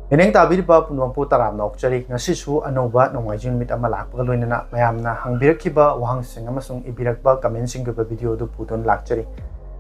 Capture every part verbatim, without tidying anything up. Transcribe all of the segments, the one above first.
ꯃꯤꯠꯌꯦꯡ ꯇꯥꯕꯤꯔꯤꯕ ꯄꯨꯝꯅꯃꯛꯄꯨ ꯇꯔꯥꯝꯅ ꯑꯣꯛꯆꯔꯤ꯫ ꯉꯁꯤꯁꯨ ꯑꯅꯧꯕ ꯅꯣꯡꯃꯥꯏꯖꯤꯡ ꯅꯨꯃꯤꯠ ꯑꯃ ꯂꯥꯛꯄꯒ ꯂꯣꯏꯅꯅ ꯃꯌꯥꯝꯅ ꯍꯪꯕꯤꯔꯛꯈꯤꯕ ꯋꯥꯍꯪꯁꯤꯡ ꯑꯃꯁꯨꯡ ꯏꯕꯤꯔꯛꯄ ꯀꯃꯦꯟꯁꯤꯡꯒꯤ ꯑꯣꯏꯕ ꯚꯤꯗꯤꯑꯣ ꯑꯗꯨ ꯄꯨꯗꯨꯅ ꯂꯥꯛꯆꯔꯤ꯫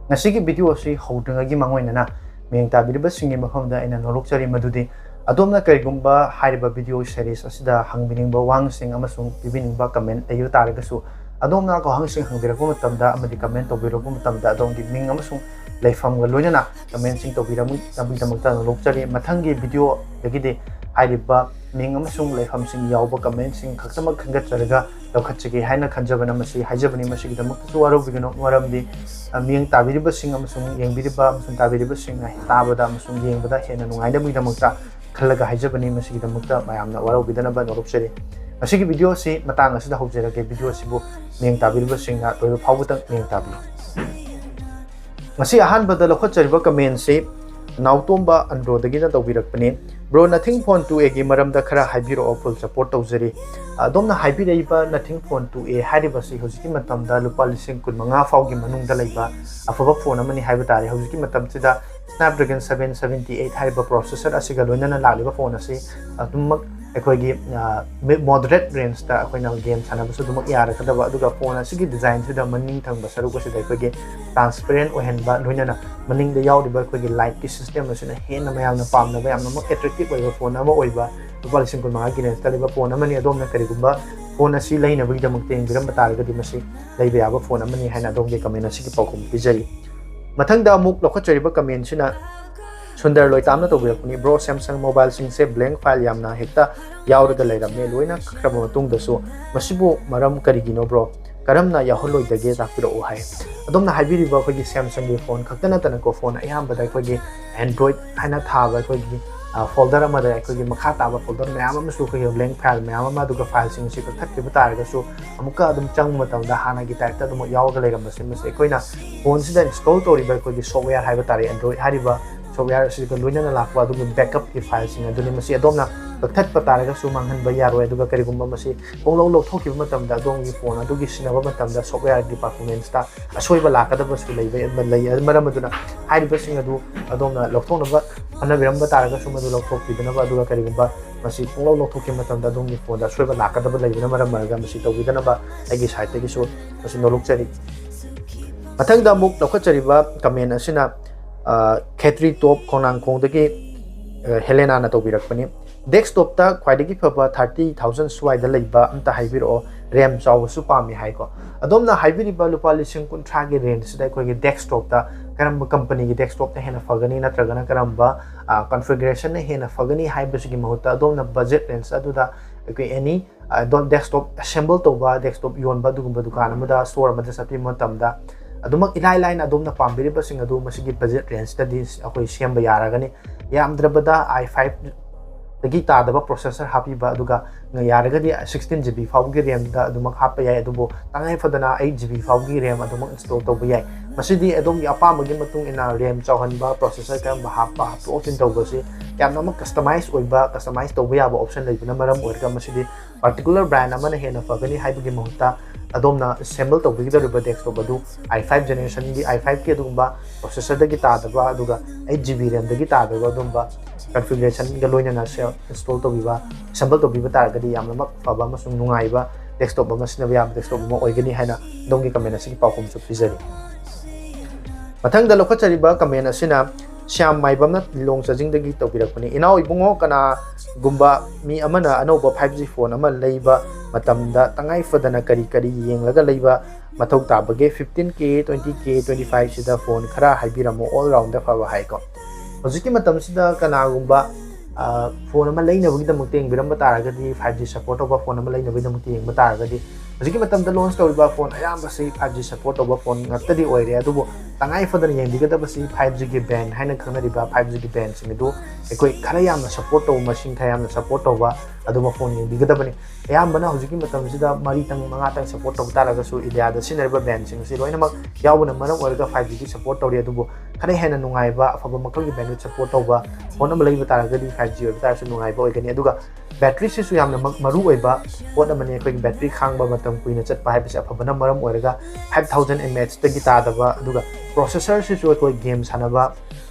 ꯉꯁꯤꯒꯤ ꯚꯤꯗꯤꯑꯣ ꯑꯁꯤ ꯍꯧꯗ꯭ꯔꯤꯉꯩꯒꯤ ꯃꯥꯡꯑꯣꯏꯅꯅ ꯃꯤꯠꯌꯦꯡ ꯇꯥꯕꯤꯔꯤꯕꯁꯤꯡꯒꯤ ꯃꯐꯝꯗ ꯑꯩꯅ ꯅꯣꯂꯣꯛꯆꯔꯤ ꯃꯗꯨꯗꯤ, ꯑꯗꯣꯝꯅ ꯀꯔꯤꯒꯨꯝꯕ ꯍꯥꯏꯔꯤꯕ ꯚꯤꯗꯤꯑꯣ ꯁꯦꯔꯤꯁ ꯑꯁꯤꯗ ꯍꯪꯕꯤꯅꯤꯡꯕ ꯋꯥꯍꯪꯁꯤꯡ ꯑꯃꯁꯨꯡ ꯄꯤꯕꯤꯅꯤꯡꯕ ꯀꯃꯦꯟ ꯂꯩꯕ ꯇꯥꯔꯒꯁꯨ, ꯑꯗꯣꯝꯅ ꯋꯥꯍꯪꯁꯤꯡ ꯍꯪꯕꯤꯔꯛꯄ ꯃꯇꯝꯗ ꯑꯃꯗꯤ ꯀꯃꯦꯟ ꯇꯧꯕꯤꯔꯛꯄ ꯃꯇꯝꯗ ꯑꯗꯣꯝꯒꯤ ꯃꯤꯡ ꯑꯃꯁꯨꯡ ꯂꯩꯐꯝꯒ ꯂꯣꯏꯅꯅ ꯀꯃꯦꯟꯁꯤꯡ ꯇꯧꯕꯤꯔꯛꯄꯒꯤꯗꯃꯛꯇ ꯅꯣꯂꯣꯛꯆꯔꯤ꯫ ꯃꯊꯪꯒꯤ ꯚꯤꯗꯤꯑꯣꯗꯒꯤꯗꯤ ꯍꯥꯏꯔꯤꯕ ꯃꯤꯡ ꯑꯃꯁꯨꯡ ꯂꯩꯐꯝꯁꯤꯡ ꯌꯥꯎꯕ ꯀꯃꯦꯟꯁꯤꯡ ꯈꯛꯇꯃꯛ ꯈꯟꯒꯠꯆꯔꯒ ꯂꯧꯈꯠꯆꯒꯦ ꯍꯥꯏꯅ ꯈꯟꯖꯕꯅ ꯃꯁꯤ ꯍꯥꯏꯖꯕꯅꯤ꯫ ꯃꯁꯤꯒꯤꯗꯃꯛꯇꯁꯨ ꯋꯥꯔꯧꯕꯤꯒꯅꯨ, ꯃꯔꯝꯗꯤ, ꯑ, ꯃꯤꯠꯌꯦꯡ ꯇꯥꯕꯤꯔꯤꯕꯁꯤꯡ ꯑꯃꯁꯨꯡ ꯌꯦꯡꯕꯤꯔꯤꯕ ꯑꯃꯁꯨꯡ ꯇꯥꯕꯤꯔꯤꯕꯁꯤꯡꯅ ꯇꯥꯕꯗ ꯑꯃꯁꯨꯡ ꯌꯦꯡꯕꯗ ꯍꯦꯟꯅ ꯅꯨꯡꯉꯥꯏꯅꯕꯒꯤꯗꯃꯛꯇ ꯈꯜꯂꯒ ꯍꯥꯏꯖꯕꯅꯤ꯫ ꯃꯁꯤꯒꯤꯗꯃꯛꯇ ꯃꯌꯥꯝꯅ ꯋꯥꯔꯧꯕꯤꯗꯅꯕ ꯅꯣꯂꯣꯛꯆꯔꯤ꯫ ꯉꯁꯤꯒꯤ ꯚꯤꯗꯤꯑꯣ ꯑꯁꯤ ꯃꯇꯥꯡ ꯑꯁꯤꯗ ꯍꯧꯖꯔꯒꯦ꯫ ꯚꯤꯗꯤꯑꯣ ꯑꯁꯤꯕꯨ ꯃꯤꯠꯌꯦꯡ ꯇꯥꯕꯤꯔꯤꯕꯁꯤꯡꯅ ꯂꯣꯏꯕ ꯐꯥꯎꯕꯗꯪ ꯃꯤꯠꯌꯦꯡ ꯇꯥꯕꯤꯌꯨ꯫ ꯉꯁꯤ ꯑꯍꯥꯟꯕꯗ ꯂꯧꯈꯠꯆꯔꯤꯕ ꯀꯃꯦꯟꯁꯤ ꯅꯥꯎꯇꯣꯝꯕ ꯑꯟꯗ꯭ꯔꯣꯗꯒꯤꯅ ꯇꯧꯕꯤꯔꯛꯄꯅꯤ꯫ "Bro, Nothing Phone two A ꯒꯤ ꯃꯔꯝꯗ ꯈꯔ ꯍꯥꯏꯕꯤꯔꯛꯑꯣ, full support ꯇꯧꯖꯔꯤ꯫" ꯑꯗꯣꯝꯅ ꯍꯥꯏꯕꯤꯔꯛꯏꯕ Nothing Phone two A ꯍꯥꯏꯔꯤꯕꯁꯤ ꯍꯧꯖꯤꯛꯀꯤ ꯃꯇꯝꯗ ꯂꯨꯄꯥ ꯂꯤꯁꯤꯡ ꯀꯨꯟꯃꯉꯥ ꯐꯥꯎꯒꯤ ꯃꯅꯨꯡꯗ ꯂꯩꯕ ꯑꯐꯕ ꯐꯣꯟ ꯑꯃꯅꯤ ꯍꯥꯏꯕ ꯇꯥꯔꯦ꯫ ꯍꯧꯖꯤꯛꯀꯤ ꯃꯇꯝꯁꯤꯗ Snapdragon seven seventy eight ꯍꯥꯏꯔꯤꯕ ꯄ꯭ꯔꯣꯁꯦꯁꯔ ꯑꯁꯤꯒ ꯂꯣꯏꯅꯅ ꯂꯥꯛꯂꯤꯕ ꯐꯣꯟ ꯑꯁꯤ ꯑꯗꯨꯃꯛ ꯑꯩꯈꯣꯏꯒꯤ, ꯑ, ꯃꯤ-, moderate range ꯇ ꯑꯩꯈꯣꯏꯅ ꯒꯦꯝ ꯁꯥꯟꯅꯕꯁꯨ ꯑꯗꯨꯃꯛ ꯌꯥꯔꯛꯀꯗꯕ, ꯑꯗꯨꯒ ꯐꯣꯟ ꯑꯁꯤꯒꯤ ꯗꯤꯖꯥꯏꯟꯁꯤꯗ ꯃꯅꯤꯡ ꯊꯪꯕ ꯁꯔꯨꯛ ꯑꯁꯤꯗ ꯑꯩꯈꯣꯏꯒꯤ transparent ꯑꯣꯏꯍꯟꯕ, ꯂꯣꯏꯅꯅ ꯃꯅꯤꯡꯗ ꯌꯥꯎꯔꯤꯕ ꯑꯩꯈꯣꯏꯒꯤ ꯂꯥꯏꯠꯀꯤ ꯁꯤꯁꯇꯦꯝ ꯑꯁꯤꯅ ꯍꯦꯟꯅ ꯃꯌꯥꯝꯅ ꯄꯥꯝꯅꯕ, ꯌꯥꯝꯅꯃꯛ attractive ꯑꯣꯏꯕ ꯐꯣꯟ ꯑꯃ ꯑꯣꯏꯕ, ꯂꯨꯄꯥ ꯂꯤꯁꯤꯡ ꯀꯨꯟꯃꯉꯥꯒꯤ ꯔꯦꯟꯖꯇ ꯂꯩꯕ ꯐꯣꯟ ꯑꯃꯅꯤ꯫ ꯑꯗꯣꯝꯅ ꯀꯔꯤꯒꯨꯝꯕ ꯐꯣꯟ ꯑꯁꯤ ꯂꯩꯅꯕꯒꯤꯗꯃꯛꯇ ꯌꯦꯡꯕꯤꯔꯝꯕ ꯇꯥꯔꯒꯗꯤ ꯃꯁꯤ ꯂꯩꯕ ꯌꯥꯕ ꯐꯣꯟ ꯑꯃꯅꯤ ꯍꯥꯏꯅ ꯑꯗꯣꯝꯒꯤ ꯀꯃꯦꯟ ꯑꯁꯤꯒꯤ ꯄꯥꯎꯈꯨꯝ ꯄꯤꯖꯔꯤ꯫ ꯃꯊꯪꯗ ꯑꯃꯨꯛ ꯂꯧꯈꯠꯆꯔꯤꯕ ꯀꯃꯦꯟꯁꯤꯅ Sundar ꯂꯣꯏꯇꯥꯝꯅ ꯇꯧꯕꯤꯔꯛꯄꯅꯤ꯫ "Bro, Samsung ꯃꯣꯕꯥꯏꯜꯁꯤꯡꯁꯦ blank file ꯌꯥꯝꯅ ꯍꯦꯛꯇ ꯌꯥꯎꯔꯒ ꯂꯩꯔꯝꯃꯦ, ꯂꯣꯏꯅ ꯀꯛꯈ꯭ꯔꯕ ꯃꯇꯨꯡꯗꯁꯨ꯫ ꯃꯁꯤꯕꯨ ꯃꯔꯝ ꯀꯔꯤꯒꯤꯅꯣ bro? ꯀꯔꯝꯅ ꯌꯥꯎꯍꯜꯂꯣꯏꯗꯒꯦ ꯇꯥꯛꯄꯤꯔꯛꯎ" ꯍꯥꯏ꯫ ꯑꯗꯣꯝꯅ ꯍꯥꯏꯕꯤꯔꯤꯕ ꯑꯩꯈꯣꯏꯒꯤ Samsung ꯒꯤ ꯐꯣꯟ ꯈꯛꯇ ꯅꯠꯇꯅꯀꯣ, ꯐꯣꯟ ꯑꯌꯥꯝꯕꯗ ꯑꯩꯈꯣꯏꯒꯤ Android ꯍꯥꯏꯅ ꯊꯥꯕ ꯑꯩꯈꯣꯏꯒꯤ, ꯑ, folder ꯑꯃꯗ ꯑꯩꯈꯣꯏꯒꯤ ꯃꯈꯥ ꯇꯥꯕ folder ꯃꯌꯥꯝ ꯑꯃꯁꯨ ꯑꯩꯈꯣꯏꯒꯤ blank file ꯃꯌꯥꯝ ꯑꯃ, ꯑꯗꯨꯒ file ꯁꯤꯡ ꯑꯁꯤ ꯀꯛꯊꯠꯈꯤꯕ ꯇꯥꯔꯒꯁꯨ ꯑꯃꯨꯛꯀ ꯑꯗꯨꯝ ꯆꯪꯕ ꯃꯇꯝꯗ ꯍꯥꯟꯅꯒꯤ type ꯇ ꯑꯗꯨꯃꯛ ꯌꯥꯎꯔꯒ ꯂꯩꯔꯝꯕꯁꯦ, ꯃꯁꯤ ꯑꯩꯈꯣꯏꯅ ꯐꯣꯟꯁꯤꯗ install ꯇꯧꯔꯤꯕ ꯑꯩꯈꯣꯏꯒꯤ software ꯍꯥꯏꯕ ꯇꯥꯔꯦ, Android ꯍꯥꯏꯔꯤꯕ software ꯑꯁꯤꯒ ꯂꯣꯏꯅꯅ ꯂꯥꯛꯄ ꯑꯗꯨꯒꯤ backup ꯀꯤ file ꯁꯤꯡ ꯑꯗꯨꯅꯤ꯫ ꯃꯁꯤ ꯑꯗꯣꯝꯅ ꯀꯛꯊꯠꯄ ꯇꯥꯔꯒꯁꯨ ꯃꯥꯡꯍꯟꯕ ꯌꯥꯔꯣꯏ꯫ ꯑꯗꯨꯒ ꯀꯔꯤꯒꯨꯝꯕ ꯃꯁꯤ ꯄꯨꯡꯂꯧ ꯂꯧꯊꯣꯛꯈꯤꯕ ꯃꯇꯝꯗ ꯑꯗꯣꯝꯒꯤ ꯐꯣꯟ ꯑꯗꯨꯒꯤ ꯁꯤꯖꯤꯟꯅꯕ ꯃꯇꯝꯗ softwareꯒꯤ performanceꯇ ꯑꯁꯣꯏꯕ ꯂꯥꯛꯀꯗꯕꯁꯨ ꯂꯩꯕ ꯂꯩ꯫ ꯃꯔꯝ ꯑꯗꯨꯅ ꯍꯥꯏꯔꯤꯕꯁꯤꯡ ꯑꯗꯨ ꯑꯗꯣꯝꯅ ꯂꯧꯊꯣꯛꯅꯕ ꯍꯣꯠꯅꯕꯤꯔꯝꯕ ꯇꯥꯔꯒꯁꯨ ꯃꯗꯨ ꯂꯧꯊꯣꯛꯄꯤꯗꯅꯕ, ꯑꯗꯨꯒ ꯀꯔꯤꯒꯨꯝꯕ ꯃꯁꯤ ꯄꯨꯡꯂꯧ ꯂꯧꯊꯣꯛꯈꯤꯕ ꯃꯇꯝꯗ ꯑꯗꯣꯝꯒꯤ ꯐꯣꯟꯗ ꯑꯁꯣꯏꯕ ꯂꯥꯛꯀꯗꯕ ꯂꯩꯕꯅ ꯃꯔꯝ ꯑꯣꯏꯔꯒ ꯃꯁꯤ ꯇꯧꯕꯤꯗꯅꯕ ꯑꯩꯒꯤ sideꯇꯒꯤꯁꯨ ꯃꯁꯤ ꯅꯣꯂꯨꯛꯆꯔꯤ꯫ ꯃꯊꯪꯗ ꯑꯃꯨꯛ ꯂꯧꯈꯠꯆꯔꯤꯕ comment ꯑꯁꯤꯅ, ꯑ, ꯈꯦꯇ꯭ꯔꯤ ꯇꯣꯞ ꯈꯣꯡꯅꯥꯡꯈꯣꯡꯗꯒꯤ, ꯑ, ꯍꯦꯂꯦꯅꯥꯅ ꯇꯧꯕꯤꯔꯛꯄꯅꯤ꯫ Desktopꯇ ꯈ꯭ꯋꯥꯏꯗꯒꯤ ꯐꯕ thirty thousand ꯁ꯭ꯋꯥꯏꯗ ꯂꯩꯕ ꯑꯝꯇ ꯍꯥꯏꯕꯤꯔꯛꯑꯣ, RAM ꯆꯥꯎꯕꯁꯨ ꯄꯥꯝꯃꯤ ꯍꯥꯏꯀꯣ꯫ ꯑꯗꯣꯝꯅ ꯍꯥꯏꯕꯤꯔꯤꯕ ꯂꯨꯄꯥ ꯂꯤꯁꯤꯡ ꯀꯨꯟꯊ꯭ꯔꯥꯒꯤ rangeꯁꯤꯗ ꯑꯩꯈꯣꯏꯒꯤ desktopꯇ ꯀꯔꯝꯕ companyꯒꯤ desktopꯅ ꯍꯦꯟꯅ ꯐꯒꯅꯤ, ꯅꯠꯇ꯭ꯔꯒꯅ ꯀꯔꯝꯕ, ꯑ, configurationꯅ ꯍꯦꯟꯅ ꯐꯒꯅꯤ ꯍꯥꯏꯕꯁꯤꯒꯤ ꯃꯍꯨꯠꯇ ꯑꯗꯣꯝꯅ budget range ꯑꯗꯨꯗ ꯑꯩꯈꯣꯏ any, ꯑ, ꯑꯗꯣꯝ desktop assemble ꯇꯧꯕ, desktop ꯌꯣꯟꯕ ꯑꯗꯨꯒꯨꯝꯕ ꯗꯨꯀꯥꯟ ꯑꯃꯗ, store ꯑꯃꯗ ꯆꯠꯄꯤꯕ ꯃꯇꯝꯗ ꯑꯗꯨꯃꯛ ꯏꯂꯥꯏ ꯂꯥꯏꯅ ꯑꯗꯣꯝꯅ ꯄꯥꯝꯕꯤꯔꯤꯕꯁꯤꯡ ꯑꯗꯨ ꯃꯁꯤꯒꯤ budget rangeꯇꯗꯤ ꯑꯩꯈꯣꯏ ꯁꯦꯝꯕ ꯌꯥꯔꯒꯅꯤ꯫ ꯌꯥꯝꯗ꯭ꯔꯕꯗ i fiveꯇꯒꯤ ꯇꯥꯗꯕ processor ꯍꯥꯞꯄꯤꯕ, ꯑꯗꯨꯒ ꯌꯥꯔꯒꯗꯤ sixteen GB ꯐꯥꯎꯕꯒꯤ RAMꯗ ꯑꯗꯨꯃꯛ ꯍꯥꯞꯄ ꯌꯥꯏ, ꯑꯗꯨꯕꯨ ꯇꯉꯥꯏ ꯐꯗꯅ eight GB ꯐꯥꯎꯕꯒꯤ RAM ꯑꯗꯨꯃꯛ install ꯇꯧꯕ ꯌꯥꯏ꯫ ꯃꯁꯤꯗꯤ ꯑꯗꯣꯝꯒꯤ ꯑꯄꯥꯝꯕꯒꯤ ꯃꯇꯨꯡ ꯏꯟꯅ RAM ꯆꯥꯎꯍꯟꯕ, processor ꯀꯔꯝꯕ ꯍꯥꯞꯄ, ꯍꯥꯞꯇꯣꯛ ꯍꯥꯞꯆꯤꯟ ꯇꯧꯕꯁꯤ ꯌꯥꯝꯅꯃꯛ customize ꯑꯣꯏꯕ, customize ꯇꯧꯕ ꯌꯥꯕ option ꯂꯩꯕꯅ ꯃꯔꯝ ꯑꯣꯏꯔꯒ ꯃꯁꯤꯗꯤ particular brand ꯑꯃꯅ ꯍꯦꯟꯅ ꯐꯒꯅꯤ ꯍꯥꯏꯕꯒꯤ ꯃꯍꯨꯠꯇ ꯑꯗꯣꯝꯅ assemble ꯇꯧꯕꯤꯒꯗꯧꯔꯤꯕ desktop ꯑꯗꯨ i five generationꯒꯤ, i fiveꯀꯤ ꯑꯗꯨꯒꯨꯝꯕ processorꯗꯒꯤ ꯇꯥꯗꯕ, ꯑꯗꯨꯒ eight GB RAMꯗꯒꯤ ꯇꯥꯗꯕ ꯑꯗꯨꯒꯨꯝꯕ configurationꯒ ꯂꯣꯏꯅꯅ ꯁꯦ-, install ꯇꯧꯕꯤꯕ, assemble ꯇꯧꯕꯤꯕ ꯇꯥꯔꯒꯗꯤ ꯌꯥꯝꯅꯃꯛ ꯐꯕ ꯑꯃꯁꯨꯡ ꯅꯨꯡꯉꯥꯏꯕ desktop ꯑꯃ, ꯁꯤꯖꯤꯟꯅꯕ ꯌꯥꯕ desktop ꯑꯃ ꯑꯣꯏꯒꯅꯤ ꯍꯥꯏꯅ ꯑꯗꯣꯝꯒꯤ comment ꯑꯁꯤꯒꯤ ꯄꯥꯎꯈꯨꯝꯁꯨ ꯄꯤꯖꯔꯤ꯫ ꯃꯊꯪꯗ ꯂꯧꯈꯠꯆꯔꯤꯕ comment ꯑꯁꯤꯅ ꯁ꯭ꯌꯥꯝ ꯃꯥꯏꯕꯝꯅ ꯂꯤꯂꯣꯡ ꯆꯥꯖꯤꯡꯗꯒꯤ ꯇꯧꯕꯤꯔꯛꯄꯅꯤ꯫ ꯏꯅꯥꯎ ꯏꯕꯨꯡꯉꯣ, ꯀꯅꯥꯒꯨꯝꯕ ꯃꯤ ꯑꯃꯅ ꯑꯅꯧꯕ five G phone ꯑꯃ ꯂꯩꯕ ꯃꯇꯝꯗ ꯇꯉꯥꯏ ꯐꯗꯅ ꯀꯔꯤ ꯀꯔꯤ ꯌꯦꯡꯂꯒ ꯂꯩꯕ ꯃꯊꯧ ꯇꯥꯕꯒꯦ? Fifteen K, twenty K, twenty five ꯁꯤꯗ phone ꯈꯔ ꯍꯥꯏꯕꯤꯔꯝꯃꯣ, all round ꯐꯕ ꯍꯥꯏꯀꯣ꯫ ꯍꯧꯖꯤꯛꯀꯤ ꯃꯇꯝꯁꯤꯗ ꯀꯅꯥꯒꯨꯝꯕ, ꯑ, phone ꯑꯃ ꯂꯩꯅꯕꯒꯤꯗꯃꯛꯇ ꯌꯦꯡꯕꯤꯔꯝꯕ ꯇꯥꯔꯒꯗꯤ, five G support ꯇꯧꯕ phone ꯑꯃ ꯂꯩꯅꯕꯒꯤꯗꯃꯛꯇ ꯌꯦꯡꯕ ꯇꯥꯔꯒꯗꯤ, ꯍꯧꯖꯤꯛꯀꯤ ꯃꯇꯝꯗ launch ꯇꯧꯔꯤꯕ phone ꯑꯌꯥꯝꯕꯁꯤ five G support ꯇꯧꯕ phone ꯉꯥꯛꯇꯗꯤ ꯑꯣꯏꯔꯦ꯫ ꯑꯗꯨꯕꯨ ꯇꯉꯥꯏ ꯐꯗꯅ ꯌꯦꯡꯕꯤꯒꯗꯕꯁꯤ five G ꯒꯤ band ꯍꯥꯏꯅ ꯈꯪꯅꯔꯤꯕ five G ꯒꯤ bandꯁꯤꯡ ꯑꯗꯨ ꯑꯩꯈꯣꯏ ꯈꯔ ꯌꯥꯝꯅ support ꯇꯧꯕ, ꯃꯁꯤꯡ ꯈꯔ ꯌꯥꯝꯅ support ꯇꯧꯕ ꯑꯗꯨꯝꯕ phone ꯌꯦꯡꯕꯤꯒꯗꯕꯅꯤ꯫ ꯑꯌꯥꯝꯕꯅ ꯍꯧꯖꯤꯛꯀꯤ ꯃꯇꯝꯁꯤꯗ ꯃꯔꯤꯇꯪ ꯃꯉꯥꯇꯪ support ꯇꯧꯕ ꯇꯥꯔꯒꯁꯨ, ꯏꯟꯗꯤꯌꯥꯗ ꯁꯤꯖꯤꯟꯅꯔꯤꯕ bandꯁꯤꯡ ꯑꯁꯤ ꯂꯣꯏꯅꯃꯛ ꯌꯥꯎꯕꯅ ꯃꯔꯝ ꯑꯣꯏꯔꯒ five G ꯒꯤ support ꯇꯧꯔꯤ꯫ ꯑꯗꯨꯕꯨ ꯈꯔ ꯍꯦꯟꯅ ꯅꯨꯡꯉꯥꯏꯕ, ꯑꯐꯕ ꯃꯈꯜꯒꯤ bandwidth support ꯇꯧꯕ phone ꯑꯃ ꯂꯩꯕ ꯇꯥꯔꯒꯗꯤ, five G ꯑꯣꯏꯕ ꯇꯥꯔꯁꯨ ꯅꯨꯡꯉꯥꯏꯕ ꯑꯣꯏꯒꯅꯤ꯫ ꯑꯗꯨꯒ batteryꯁꯤꯁꯨ ꯌꯥꯝꯅ ꯃ-, ꯃꯔꯨ ꯑꯣꯏꯕ ꯄꯣꯠ ꯑꯃꯅꯤ꯫ ꯑꯩꯈꯣꯏꯒꯤ battery ꯈꯥꯡꯕ, ꯃꯇꯝ ꯀꯨꯏꯅ ꯆꯠꯄ ꯍꯥꯏꯕꯁꯦ ꯑꯐꯕꯅ ꯃꯔꯝ ꯑꯣꯏꯔꯒ five thousand mAh ꯇꯒꯤ ꯇꯥꯗꯕ, ꯑꯗꯨꯒ processorꯁꯤꯁꯨ ꯑꯩꯈꯣꯏ game ꯁꯥꯟꯅꯕ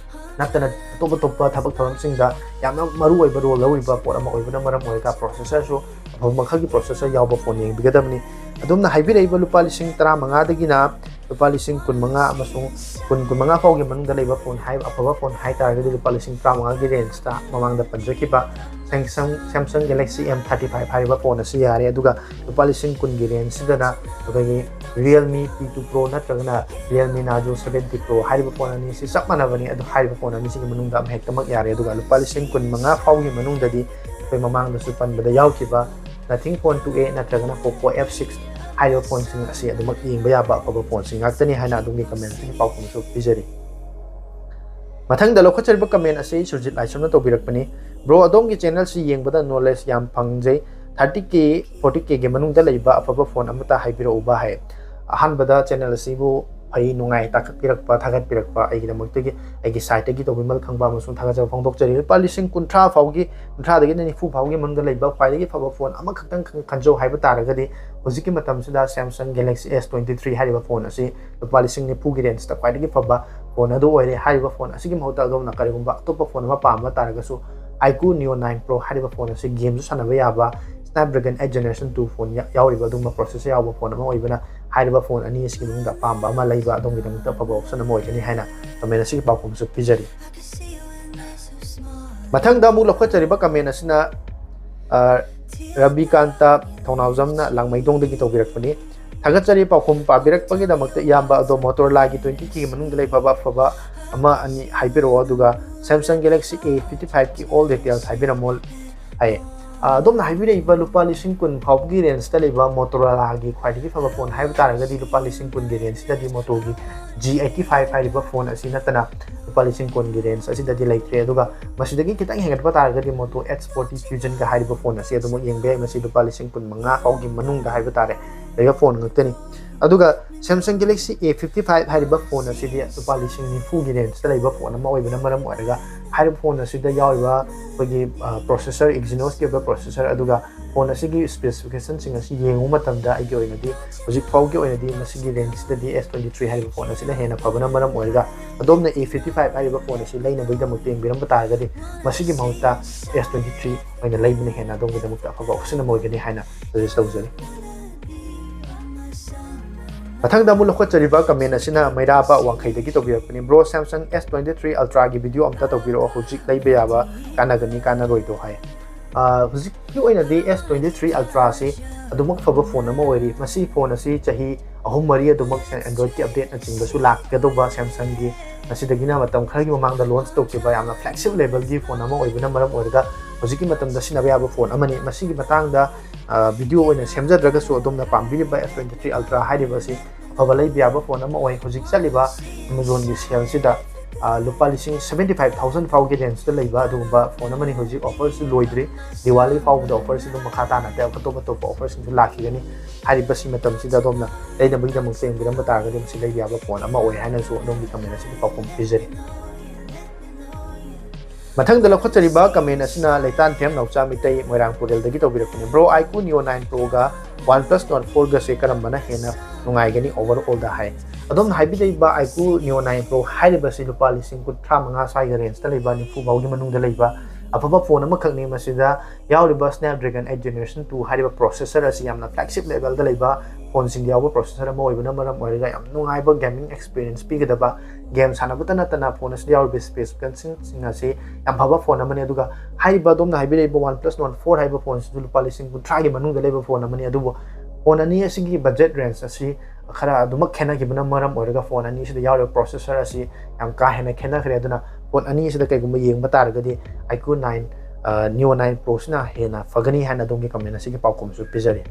ꯅꯠꯇꯅ ꯑꯇꯣꯞ ꯑꯇꯣꯞꯄ ꯊꯕꯛ ꯊꯧꯔꯝꯁꯤꯡꯗ ꯌꯥꯝꯅ ꯃꯔꯨ ꯑꯣꯏꯕ role ꯂꯧꯔꯤꯕ ꯄꯣꯠ ꯑꯃ ꯑꯣꯏꯕꯅ ꯃꯔꯝ ꯑꯣꯏꯔꯒ processorꯁꯨ ꯑꯐꯕ ꯃꯈꯜꯒꯤ processor ꯌꯥꯎꯕ phone ꯌꯦꯡꯕꯤꯒꯗꯕꯅꯤ꯫ ꯑꯗꯣꯝꯅ ꯍꯥꯏꯕꯤꯔꯛꯏꯕ ꯂꯨꯄꯥ ꯂꯤꯁꯤꯡ ꯇꯔꯥꯃꯉꯥꯗꯒꯤꯅ ꯂꯨꯄꯥ ꯂꯤꯁꯤꯡ ꯀꯨꯟꯃꯉꯥ ꯑꯃꯁꯨꯡ ꯀꯨꯟ, ꯀꯨꯟꯃꯉꯥ ꯐꯥꯎꯒꯤ ꯃꯅꯨꯡꯗ ꯂꯩꯕ phone ꯍꯥꯏ-, ꯑꯐꯕ phone ꯍꯥꯏ ꯇꯥꯔꯒꯗꯤ ꯂꯨꯄꯥ ꯂꯤꯁꯤꯡ ꯇꯔꯥꯃꯉꯥꯒꯤ rangeꯇ ꯃꯃꯥꯡꯗ ꯄꯟꯖꯈꯤꯕ Samsung, Samsung Galaxy M thirty five ꯍꯥꯏꯔꯤꯕ phone ꯑꯁꯤ ꯌꯥꯔꯦ꯫ ꯑꯗꯨꯒ ꯂꯨꯄꯥ ꯂꯤꯁꯤꯡ ꯀꯨꯟꯒꯤ rangeꯁꯤꯗꯅ ꯑꯩꯈꯣꯏꯒꯤ Realme P two Pro ꯅꯠꯇ꯭ꯔꯒꯅ Realme Narzo seventy Pro ꯍꯥꯏꯔꯤꯕ phone ꯑꯅꯤꯁꯤ ꯆꯞ ꯃꯥꯟꯅꯕꯅꯤ꯫ ꯑꯗꯨ ꯍꯥꯏꯔꯤꯕ phone ꯑꯅꯤꯁꯤꯒꯤ ꯃꯅꯨꯡꯗ ꯑꯃ ꯍꯦꯛꯇꯃꯛ ꯌꯥꯔꯦ꯫ ꯑꯗꯨꯒ ꯂꯨꯄꯥ ꯂꯤꯁꯤꯡ ꯀꯨꯟꯃꯉꯥ ꯐꯥꯎꯒꯤ ꯃꯅꯨꯡꯗꯗꯤ ꯑꯩꯈꯣꯏ ꯃꯃꯥꯡꯗꯁꯨ ꯄꯟꯕꯗ ꯌꯥꯎꯈꯤꯕ Nothing Phone two A ꯅꯠꯇ꯭ꯔꯒꯅ Poco F six ꯍꯥꯏꯔꯤꯕ phoneꯁꯤꯡ ꯑꯁꯤ ꯑꯗꯨꯃꯛ ꯌꯦꯡꯕ ꯌꯥꯕ ꯑꯐꯕ phoneꯁꯤꯡ ꯉꯥꯛꯇꯅꯤ ꯍꯥꯏꯅ ꯑꯗꯣꯝꯒꯤ commentꯁꯤꯒꯤ ꯄꯥꯎꯈꯨꯝꯁꯨ ꯄꯤꯖꯔꯤ꯫ ꯃꯊꯪꯗ ꯂꯧꯈꯠꯆꯔꯤꯕ comment ꯑꯁꯤ ꯁꯨꯔꯖꯤꯠ ꯂꯥꯏꯁ꯭ꯔꯝꯅ ꯇꯧꯕꯤꯔꯛꯄꯅꯤ꯫ Bro, ꯑꯗꯣꯝꯒꯤ channelꯁꯤ ꯌꯦꯡꯕꯗ knowledge ꯌꯥꯝ ꯐꯪꯖꯩ꯫ Thirty K, forty Kꯒꯤ ꯃꯅꯨꯡꯗ ꯂꯩꯕ ꯑꯐꯕ phone ꯑꯃꯇ ꯍꯥꯏꯕꯤꯔꯛꯎꯕ ꯍꯥꯏ꯫ ꯑꯍꯥꯟꯕꯗ channel ꯑꯁꯤꯕꯨ ꯐꯩ ꯅꯨꯡꯉꯥꯏ ꯇꯥꯈꯠꯄꯤꯔꯛꯄ, ꯊꯥꯒꯠꯄꯤꯔꯛꯄ ꯑꯩꯒꯤꯗꯃꯛꯇꯒꯤ, ꯑꯩꯒꯤ sideꯇꯒꯤ ꯇꯧꯕꯤꯃꯜ ꯈꯪꯕ ꯑꯃꯁꯨꯡ ꯊꯥꯒꯠꯆꯕ ꯐꯣꯡꯗꯣꯛꯆꯔꯤ꯫ ꯂꯨꯄꯥ ꯂꯤꯁꯤꯡ ꯀꯨꯟꯊ꯭ꯔꯥ ꯐꯥꯎꯒꯤ, ꯀꯨꯟꯊ꯭ꯔꯥꯗꯒꯤꯅ ꯅꯤꯐꯨ ꯐꯥꯎꯒꯤ ꯃꯅꯨꯡꯗ ꯂꯩꯕ ꯈ꯭ꯋꯥꯏꯗꯒꯤ ꯐꯕ phone ꯑꯃꯈꯛꯇꯪ ꯈꯟ-, ꯈꯟꯖꯧ ꯍꯥꯏꯕ ꯇꯥꯔꯒꯗꯤ, ꯍꯧꯖꯤꯛꯀꯤ ꯃꯇꯝꯁꯤꯗ Samsung Galaxy S twenty three ꯍꯥꯏꯔꯤꯕ phone ꯑꯁꯤ ꯂꯨꯄꯥ ꯂꯤꯁꯤꯡ ꯅꯤꯐꯨꯒꯤ rangeꯇ ꯈ꯭ꯋꯥꯏꯗꯒꯤ ꯐꯕ phone ꯑꯗꯨ ꯑꯣꯏꯔꯦ꯫ ꯍꯥꯏꯔꯤꯕ phone ꯑꯁꯤꯒꯤ ꯃꯍꯨꯠꯇ ꯑꯗꯣꯝꯅ ꯀꯔꯤꯒꯨꯝꯕ ꯑꯇꯣꯞꯄ phone ꯑꯃ ꯄꯥꯝꯕ ꯇꯥꯔꯒꯁꯨ, iQOO Neo nine Pro ꯍꯥꯏꯔꯤꯕ phone ꯑꯁꯤ gameꯁꯨ ꯁꯥꯟꯅꯕ ꯌꯥꯕ Snapdragon eight Generation two phone ꯌꯥ-, ꯌꯥꯎꯔꯤꯕ ꯑꯗꯨꯒꯨꯝꯕ processor ꯌꯥꯎꯕ phone ꯑꯃ ꯑꯣꯏꯕꯅ, ꯍꯥꯏꯔꯤꯕ phone ꯑꯅꯤ ꯑꯁꯤꯒꯤ ꯃꯅꯨꯡꯗ ꯑꯄꯥꯝꯕ ꯑꯃ ꯂꯩꯕ ꯑꯗꯣꯝꯒꯤꯗꯃꯛꯇ ꯑꯐꯕ option ꯑꯃ ꯑꯣꯏꯒꯅꯤ ꯍꯥꯏꯅ comment ꯑꯁꯤꯒꯤ ꯄꯥꯎꯈꯨꯝꯁꯨ ꯄꯤꯖꯔꯤ꯫ ꯃꯊꯪꯗ ꯑꯃꯨꯛ ꯂꯧꯈꯠꯆꯔꯤꯕ comment ꯑꯁꯤꯅ, ꯑ, ꯔꯕꯤꯀꯥꯟꯇ ꯊꯧꯅꯥꯎꯖꯝꯅ ꯂꯥꯡꯃꯩꯗꯣꯡꯗꯒꯤ ꯇꯧꯕꯤꯔꯛꯄꯅꯤ꯫ ꯊꯥꯒꯠꯆꯔꯤ ꯄꯥꯎꯈꯨꯝ ꯄꯥꯕꯤꯔꯛꯄꯒꯤꯗꯃꯛꯇ꯫ ꯏꯌꯥꯝꯕ ꯑꯗꯣ Motorolaꯒꯤ twenty Kꯒꯤ ꯃꯅꯨꯡꯗ ꯂꯩꯕ ꯑꯐꯕ ꯑꯃ ꯑꯅꯤ ꯍꯥꯏꯕꯤꯔꯛꯑꯣ, ꯑꯗꯨꯒ Samsung Galaxy A fifty five ꯒꯤ all details ꯍꯥꯏꯕꯤꯔꯝꯃꯣ ꯍꯥꯏꯌꯦ꯫ ꯑꯗꯣꯝꯅ ꯍꯥꯏꯕꯤꯔꯛꯏꯕ ꯂꯨꯄꯥ ꯂꯤꯁꯤꯡ ꯀꯨꯟ ꯐꯥꯎꯕꯒꯤ ꯔꯦꯟꯖꯇ ꯂꯩꯕ ꯃꯣꯇꯣꯔꯣꯂꯥꯒꯤ ꯈ꯭ꯋꯥꯏꯗꯒꯤ ꯐꯕ ꯐꯣꯟ ꯍꯥꯏꯕ ꯇꯥꯔꯒꯗꯤ ꯂꯨꯄꯥ ꯂꯤꯁꯤꯡ ꯀꯨꯟꯒꯤ ꯔꯦꯟꯖꯁꯤꯗꯗꯤ ꯃꯣꯇꯣꯒꯤ ꯖꯤ ꯑꯩꯠꯇꯤ ꯐꯥꯏꯚ ꯍꯥꯏꯔꯤꯕ ꯐꯣꯟ ꯑꯁꯤ ꯅꯠꯇꯅ ꯂꯨꯄꯥ ꯂꯤꯁꯤꯡ ꯀꯨꯟꯒꯤ ꯔꯦꯟꯖ ꯑꯁꯤꯗꯗꯤ ꯂꯩꯇ꯭ꯔꯦ꯫ ꯑꯗꯨꯒ ꯃꯁꯤꯗꯒꯤ ꯈꯤꯇꯪ ꯍꯦꯟꯒꯠꯄ ꯇꯥꯔꯒꯗꯤ ꯃꯣꯇꯣ ꯑꯦꯠꯁ ꯐꯣꯔꯇꯤ ꯐ꯭ꯌꯨꯖꯟꯒ ꯍꯥꯏꯔꯤꯕ ꯐꯣꯟ ꯑꯁꯤ ꯑꯗꯨꯃꯛ ꯌꯦꯡꯕ ꯌꯥꯏ꯫ ꯃꯁꯤ ꯂꯨꯄꯥ ꯂꯤꯁꯤꯡ ꯀꯨꯟ ꯃꯉꯥ ꯐꯥꯎꯒꯤ ꯃꯅꯨꯡꯗ ꯍꯥꯏꯕ ꯇꯥꯔꯦ ꯂꯩꯕ ꯐꯣꯟ ꯉꯥꯛꯇꯅꯤ꯫ ꯑꯗꯨꯒ Samsung Galaxy A fifty five ꯍꯥꯏꯔꯤꯕ ꯐꯣꯟ ꯑꯁꯤꯗꯤ ꯂꯨꯄꯥ ꯂꯤꯁꯤꯡ ꯅꯤꯐꯨꯒꯤ ꯔꯦꯟꯖꯇ ꯂꯩꯕ ꯐꯣꯟ ꯑꯃ ꯑꯣꯏꯕꯅ ꯃꯔꯝ ꯑꯣꯏꯔꯒ ꯍꯥꯏꯔꯤꯕ ꯐꯣꯟ ꯑꯁꯤꯗ ꯌꯥꯎꯔꯤꯕ ꯑꯩꯈꯣꯏꯒꯤ ꯄ꯭ꯔꯣꯁꯦꯁꯔ, Exynos-ꯀꯤ ꯑꯣꯏꯕ ꯄ꯭ꯔꯣꯁꯦꯁꯔ, ꯑꯗꯨꯒ ꯐꯣꯟ ꯑꯁꯤꯒꯤ ꯁ꯭ꯄꯦꯁꯤꯐꯤꯀꯦꯁꯟꯁꯤꯡ ꯑꯁꯤ ꯌꯦꯡꯉꯨꯕ ꯃꯇꯝꯗ ꯑꯩꯒꯤ ꯑꯣꯏꯅꯗꯤ ꯍꯧꯖꯤꯛ ꯐꯥꯎꯒꯤ ꯑꯣꯏꯅꯗꯤ ꯃꯁꯤꯒꯤ ꯔꯦꯟꯖꯁꯤꯗꯗꯤ ꯑꯦꯁ ꯇ꯭ꯋꯦꯟꯇꯤ ꯊ꯭ꯔꯤ ꯍꯥꯏꯔꯤꯕ ꯐꯣꯟ ꯑꯁꯤꯅ ꯍꯦꯟꯅ ꯐꯕꯅ ꯃꯔꯝ ꯑꯣꯏꯔꯒ ꯑꯗꯣꯝꯅ ꯑꯦ ꯐꯤꯐꯇꯤ ꯐꯥꯏꯚ ꯍꯥꯏꯔꯤꯕ ꯐꯣꯟ ꯑꯁꯤ ꯂꯩꯅꯕꯒꯤꯗꯃꯛꯇ ꯌꯦꯡꯕꯤꯔꯝꯕ ꯇꯥꯔꯒꯗꯤ ꯃꯁꯤꯒꯤ ꯃꯍꯨꯠꯇ ꯑꯦꯁ ꯇ꯭ꯋꯦꯟꯇꯤ ꯊ꯭ꯔꯤ ꯑꯣꯏꯅ ꯂꯩꯕꯅ ꯍꯦꯟꯅ ꯑꯗꯣꯝꯒꯤꯗꯃꯛꯇ ꯑꯐꯕ ꯑꯣꯞꯁꯟ ꯑꯃ ꯑꯣꯏꯒꯅꯤ ꯍꯥꯏꯅ ꯁꯖꯦꯁ ꯇꯧꯖꯔꯤ꯫ ꯃꯊꯪꯗ ꯑꯃꯨꯛ ꯂꯧꯈꯠꯆꯔꯤꯕ ꯀꯃꯦꯟ ꯑꯁꯤꯅ ꯃꯩꯔꯥꯕ ꯋꯥꯡꯈꯩꯗꯒꯤ ꯇꯧꯕꯤꯔꯛꯄꯅꯤ꯫ "Bro, Samsung S twenty-three Ultra-ꯒꯤ ꯚꯤꯗꯤꯑꯣ ꯑꯝꯇ ꯇꯧꯕꯤꯔꯛꯑꯣ, ꯍꯧꯖꯤꯛ ꯂꯩꯕ ꯌꯥꯕ ꯀꯥꯟꯅꯒꯅꯤ ꯀꯥꯟꯅꯔꯣꯏꯗꯣ" ꯍꯥꯏ꯫ ꯑꯥ, ꯍꯧꯖꯤꯛꯀꯤ ꯑꯣꯏꯅꯗꯤ S twenty-three Ultra-ꯁꯤ ꯑꯗꯨꯃꯛ ꯐꯕ ꯐꯣꯟ ꯑꯃ ꯑꯣꯏꯔꯤ꯫ ꯃꯁꯤ ꯐꯣꯟ ꯑꯁꯤ ꯆꯍꯤ ꯑꯍꯨꯝ ꯃꯔꯤ ꯑꯗꯨꯃꯛ Android-ꯀꯤ ꯑꯞꯗꯦꯠꯅꯆꯤꯡꯕꯁꯨ ꯂꯥꯛꯀꯗꯧꯕ Samsung-ꯒꯤ, ꯃꯁꯤꯗꯒꯤꯅ ꯃꯇꯝ ꯈꯔꯒꯤ ꯃꯃꯥꯡꯗ ꯂꯣꯟꯆ ꯇꯧꯈꯤꯕ ꯌꯥꯝꯅ flagship level-ꯒꯤ ꯐꯣꯟ ꯑꯃ ꯑꯣꯏꯕꯅ ꯃꯔꯝ ꯑꯣꯏꯔꯒ ꯍꯧꯖꯤꯛꯀꯤ ꯃꯇꯝꯗ ꯁꯤꯖꯤꯟꯅꯕ ꯌꯥꯕ ꯐꯣꯟ ꯑꯃꯅꯤ꯫ ꯃꯁꯤꯒꯤ ꯃꯇꯥꯡꯗ, ꯑꯥ, ꯚꯤꯗꯤꯑꯣ ꯑꯣꯏꯅ ꯁꯦꯝꯖꯗ꯭ꯔꯒꯁꯨ ꯑꯗꯣꯝꯅ ꯄꯥꯝꯕꯤꯔꯤꯕ S twenty-three Ultra ꯍꯥꯏꯔꯤꯕ ꯑꯁꯤ ꯑꯐꯕ ꯂꯩꯕ ꯌꯥꯕ ꯐꯣꯟ ꯑꯃ ꯑꯣꯏ꯫ ꯍꯧꯖꯤꯛ ꯆꯠꯂꯤꯕ Amazon-ꯒꯤ sale-ꯁꯤꯗ, ꯑꯥ, ꯂꯨꯄꯥ ꯂꯤꯁꯤꯡ seventy five thousand ꯐꯥꯎꯒꯤ range-ꯇ ꯂꯩꯕ ꯑꯗꯨꯒꯨꯝꯕ ꯐꯣꯟ ꯑꯃꯅꯤ꯫ ꯍꯧꯖꯤꯛ offer-ꯁꯨ ꯂꯣꯏꯗ꯭ꯔꯤ, ꯗꯤꯋꯥꯂꯤ ꯐꯥꯎꯕꯗ offer-ꯁꯤ ꯑꯗꯨꯝ ꯃꯈꯥ ꯇꯥꯅ ꯑꯇꯩ ꯑꯇꯣꯞ ꯑꯇꯣꯞꯄ offer-ꯁꯤꯡꯁꯨ ꯂꯥꯛꯈꯤꯒꯅꯤ꯫ ꯍꯥꯏꯔꯤꯕꯁꯤ ꯃꯇꯝꯁꯤꯗ ꯑꯗꯣꯝꯅ ꯂꯩꯅꯕꯒꯤꯗꯃꯛꯇ ꯌꯦꯡꯕꯤꯔꯝꯕ ꯇꯥꯔꯒꯗꯤ ꯃꯁꯤ ꯂꯩꯕ ꯌꯥꯕ ꯐꯣꯟ ꯑꯃ ꯑꯣꯏ ꯍꯥꯏꯅꯁꯨ ꯑꯗꯣꯝꯒꯤ ꯀꯃꯦꯟ ꯑꯁꯤꯗ ꯄꯥꯎꯈꯨꯝ ꯄꯤꯖꯔꯤ꯫ ꯃꯊꯪꯗ ꯂꯧꯈꯠꯆꯔꯤꯕ ꯀꯃꯦꯟ ꯑꯁꯤꯅ ꯂꯩꯇꯥꯟꯊꯦꯝ ꯅꯥꯎꯆꯥ ꯃꯤꯇꯩ, ꯃꯣꯏꯔꯥꯡ ꯄꯨꯔꯦꯜꯗꯒꯤ ꯇꯧꯕꯤꯔꯛꯄꯅꯤ꯫ "Bro, iQOO Neo nine Pro-ꯒ OnePlus Nord four-ꯒꯁꯦ ꯀꯔꯝꯕꯅ ꯍꯦꯟꯅ ꯅꯨꯡꯉꯥꯏꯒꯅꯤ overall-ꯗ?" ꯍꯥꯏ꯫ ꯑꯗꯣꯝꯅ ꯍꯥꯏꯕꯤꯔꯛꯏꯕ iQOO Neo nine Pro ꯍꯥꯏꯔꯤꯕꯁꯤ ꯂꯨꯄꯥ ꯂꯤꯁꯤꯡ ꯀꯨꯟꯊ꯭ꯔꯥ ꯃꯉꯥ ꯁ꯭ꯋꯥꯏꯒ range-ꯇ ꯂꯩꯕ, ꯅꯤꯐꯨ ꯐꯥꯎꯒꯤ ꯃꯅꯨꯡꯗ ꯂꯩꯕ ꯑꯐꯕ ꯐꯣꯟ ꯑꯃꯈꯛꯅꯤ꯫ ꯃꯁꯤꯗ ꯌꯥꯎꯔꯤꯕ Snapdragon eight Generation two ꯍꯥꯏꯔꯤꯕ processor ꯑꯁꯤ ꯌꯥꯝꯅ flagship level-ꯗ ꯂꯩꯕ ꯐꯣꯟꯁꯤꯡꯗ ꯌꯥꯎꯕ processor ꯑꯃ ꯑꯣꯏꯕꯅ ꯃꯔꯝ ꯑꯣꯏꯔꯒ ꯌꯥꯝ ꯅꯨꯡꯉꯥꯏꯕ gaming experience ꯄꯤꯒꯗꯕ, game ꯁꯥꯟꯅꯕꯇ ꯅꯠꯇꯅ ꯐꯣꯟ ꯑꯁꯤꯗ ꯌꯥꯎꯔꯤꯕ specification-ꯁꯤꯡ ꯑꯁꯤ ꯌꯥꯝ ꯐꯕ ꯐꯣꯟ ꯑꯃꯅꯤ꯫ ꯑꯗꯨꯒ ꯍꯥꯏꯔꯤꯕ ꯑꯗꯣꯝꯅ ꯍꯥꯏꯕꯤꯔꯛꯏꯕ OnePlus Nord four ꯍꯥꯏꯕ ꯐꯣꯟꯁꯤꯁꯨ ꯂꯨꯄꯥ ꯂꯤꯁꯤꯡ ꯀꯨꯟꯊ꯭ꯔꯥꯒꯤ ꯃꯅꯨꯡꯗ ꯂꯩꯕ ꯐꯣꯟ ꯑꯃꯅꯤ꯫ ꯑꯗꯨꯕꯨ ꯐꯣꯟ ꯑꯅꯤ ꯑꯁꯤꯒꯤ budget range ꯑꯁꯤ ꯈꯔ ꯑꯗꯨꯃꯛ ꯈꯦꯠꯅꯈꯤꯕꯅ ꯃꯔꯝ ꯑꯣꯏꯔꯒ ꯐꯣꯟ ꯑꯅꯤꯁꯤꯗ ꯌꯥꯎꯔꯤꯕ processor ꯑꯁꯤ ꯌꯥꯝ ꯀꯥ ꯍꯦꯟꯅ ꯈꯦꯠꯅꯈ꯭ꯔꯦ꯫ ꯑꯗꯨꯅ ꯐꯣꯟ ꯑꯅꯤ ꯑꯁꯤꯗ ꯀꯩꯒꯨꯝꯕ ꯌꯦꯡꯕ ꯇꯥꯔꯒꯗꯤ iQOO nine Neo nine Pro ꯁꯤꯅ ꯍꯦꯟꯅ ꯐꯒꯅꯤ ꯍꯥꯏꯅ ꯑꯗꯣꯝꯒꯤ comment ꯑꯁꯤꯒꯤ ꯄꯥꯎꯈꯨꯝꯁꯨ ꯄꯤꯖꯔꯤ꯫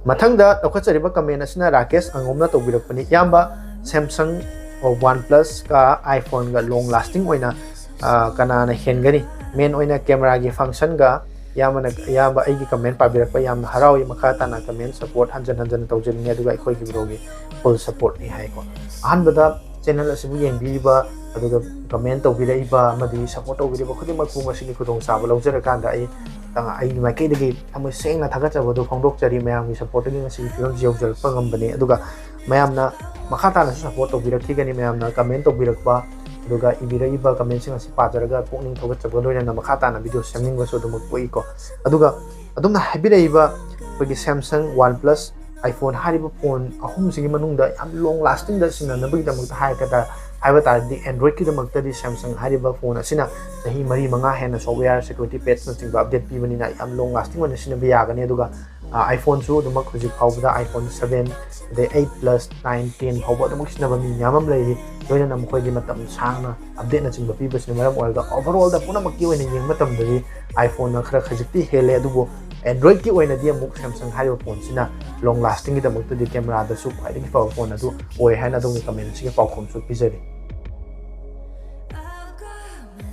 ꯃꯊꯪꯗ ꯂꯧꯈꯠꯆꯔꯤꯕ comment ꯑꯁꯤꯅ ꯔꯥꯀꯦꯁ ꯑꯉꯣꯝꯅ ꯇꯧꯕꯤꯔꯛꯄꯅꯤ꯫ "ꯏꯌꯥꯝꯕ, Samsung, OnePlus ꯀ iPhone ꯒ long lasting ꯑꯣꯏꯅ, ꯑ, ꯀꯅꯥꯅ ꯍꯦꯟꯒꯅꯤ? Main ꯑꯣꯏꯅ camera ꯒꯤ function ꯒ ꯏꯌꯥꯝꯕꯅ, ꯏꯌꯥꯝꯕ ꯑꯩꯒꯤ comment ꯄꯥꯕꯤꯔꯛꯄ ꯌꯥꯝꯅ ꯍꯔꯥꯎꯏ꯫ ꯃꯈꯥ ꯇꯥꯅ comment support ꯍꯟꯖꯟ ꯍꯟꯖꯟ ꯇꯧꯖꯅꯤꯡꯉꯤ, ꯑꯗꯨꯒ ꯑꯩꯈꯣꯏꯒꯤ bro ꯒꯤ full support ꯅꯤ" ꯍꯥꯏꯀꯣ꯫ ꯑꯍꯥꯟꯕꯗ channel ꯑꯁꯤꯕꯨ ꯌꯦꯡꯕꯤꯔꯤꯕ, ꯑꯗꯨꯒ comment ꯇꯧꯕꯤꯔꯛꯏꯕ ꯑꯃꯗꯤ support ꯇꯧꯕꯤꯔꯤꯕ ꯈꯨꯗꯤꯡꯃꯛꯄꯨ ꯃꯁꯤꯒꯤ ꯈꯨꯗꯣꯡꯆꯥꯕ ꯂꯧꯖꯔꯀꯥꯟꯗ ꯑꯩ, ꯑ, ꯑꯩꯒꯤ ꯃꯥꯏꯀꯩꯗꯒꯤ ꯊꯃꯣꯏ ꯁꯦꯡꯅ ꯊꯥꯒꯠꯆꯕꯗꯨ ꯐꯣꯡꯗꯣꯛꯆꯔꯤ꯫ ꯃꯌꯥꯝꯒꯤ support ꯇꯒꯤ ꯉꯁꯤꯒꯤ ꯐꯤꯕꯝꯁꯤ ꯌꯧꯖꯔꯛꯄ ꯉꯝꯕꯅꯤ꯫ ꯑꯗꯨꯒ ꯃꯌꯥꯝꯅ ꯃꯈꯥ ꯇꯥꯅꯁꯨ support ꯇꯧꯕꯤꯔꯛꯈꯤꯒꯅꯤ꯫ ꯃꯌꯥꯝꯅ comment ꯇꯧꯕꯤꯔꯛꯄ, ꯑꯗꯨꯒ ꯏꯕꯤꯔꯛꯏꯕ comment ꯁꯤꯡ ꯑꯁꯤ ꯄꯥꯖꯔꯒ ꯄꯨꯛꯅꯤꯡ ꯊꯧꯒꯠꯆꯕꯒ ꯂꯣꯏꯅꯅ ꯃꯈꯥ ꯇꯥꯅ video ꯁꯦꯝꯅꯤꯡꯕꯁꯨ ꯑꯗꯨꯃꯛ ꯄꯣꯛꯏꯀꯣ꯫ ꯑꯗꯨꯒ ꯑꯗꯣꯝꯅ ꯍꯥꯏꯕꯤꯔꯛꯏꯕ ꯑꯩꯈꯣꯏꯒꯤ Samsung, OnePlus, iPhone ꯍꯥꯏꯔꯤꯕ phone ꯑꯍꯨꯝꯁꯤꯒꯤ ꯃꯅꯨꯡꯗ ꯌꯥꯝ long lasting ꯗ ꯁꯤꯖꯤꯟꯅꯅꯕꯒꯤꯗꯃꯛꯇ ꯍꯥꯏꯔꯒ ꯇꯥ-, ꯍꯥꯏꯕ ꯇꯥꯔꯗꯤ Android ꯀꯤꯗꯃꯛꯇꯗꯤ Samsung ꯍꯥꯏꯔꯤꯕ phone ꯑꯁꯤꯅ ꯆꯍꯤ ꯃꯔꯤ ꯃꯉꯥ ꯍꯦꯟꯅ software, security patch ꯅꯆꯤꯡꯕ update ꯄꯤꯕꯅꯤꯅ ꯌꯥꯝ long lasting ꯑꯣꯏꯅ ꯁꯤꯖꯤꯟꯅꯕ ꯌꯥꯒꯅꯤ꯫ ꯑꯗꯨꯒ, ꯑ, iPhone ꯁꯨ ꯑꯗꯨꯃꯛ ꯍꯧꯖꯤꯛ ꯐꯥꯎꯕꯗ iPhone seven, ꯑꯗꯩ eight plus, nine, ten ꯐꯥꯎꯕ ꯑꯗꯨꯃꯛ ꯁꯤꯖꯤꯟꯅꯕ ꯃꯤ ꯃꯌꯥꯝ ꯑꯃ ꯂꯩꯔꯤ꯫ ꯂꯣꯏꯅꯅ ꯃꯈꯣꯏꯒꯤ ꯃꯇꯝ ꯁꯥꯡꯅ update ꯅꯆꯤꯡꯕ ꯄꯤꯕꯁꯤꯅ ꯃꯔꯝ ꯑꯣꯏꯔꯒ overall ꯗ ꯄꯨꯝꯅꯃꯛꯀꯤ ꯑꯣꯏꯅ ꯌꯦꯡꯕ ꯃꯇꯝꯗꯗꯤ iPhone ꯅ ꯈꯔ ꯈꯖꯤꯛꯇꯤ ꯍꯦꯜꯂꯦ꯫ ꯑꯗꯨꯕꯨ Android ꯀꯤ ꯑꯣꯏꯅꯗꯤ ꯑꯃꯨꯛ Samsung ꯍꯥꯏꯔꯤꯕ phone ꯁꯤꯅ long lasting ꯒꯤꯗꯃꯛꯇꯗꯤ camera ꯗꯁꯨ ꯈ꯭ꯋꯥꯏꯗꯒꯤ ꯐꯕ phone ꯑꯗꯨ ꯑꯣꯏ ꯍꯥꯏꯅ ꯑꯗꯣꯝꯒꯤ comment ꯑꯁꯤꯒꯤ ꯄꯥꯎꯈꯨꯝꯁꯨ ꯄꯤꯖꯔꯤ꯫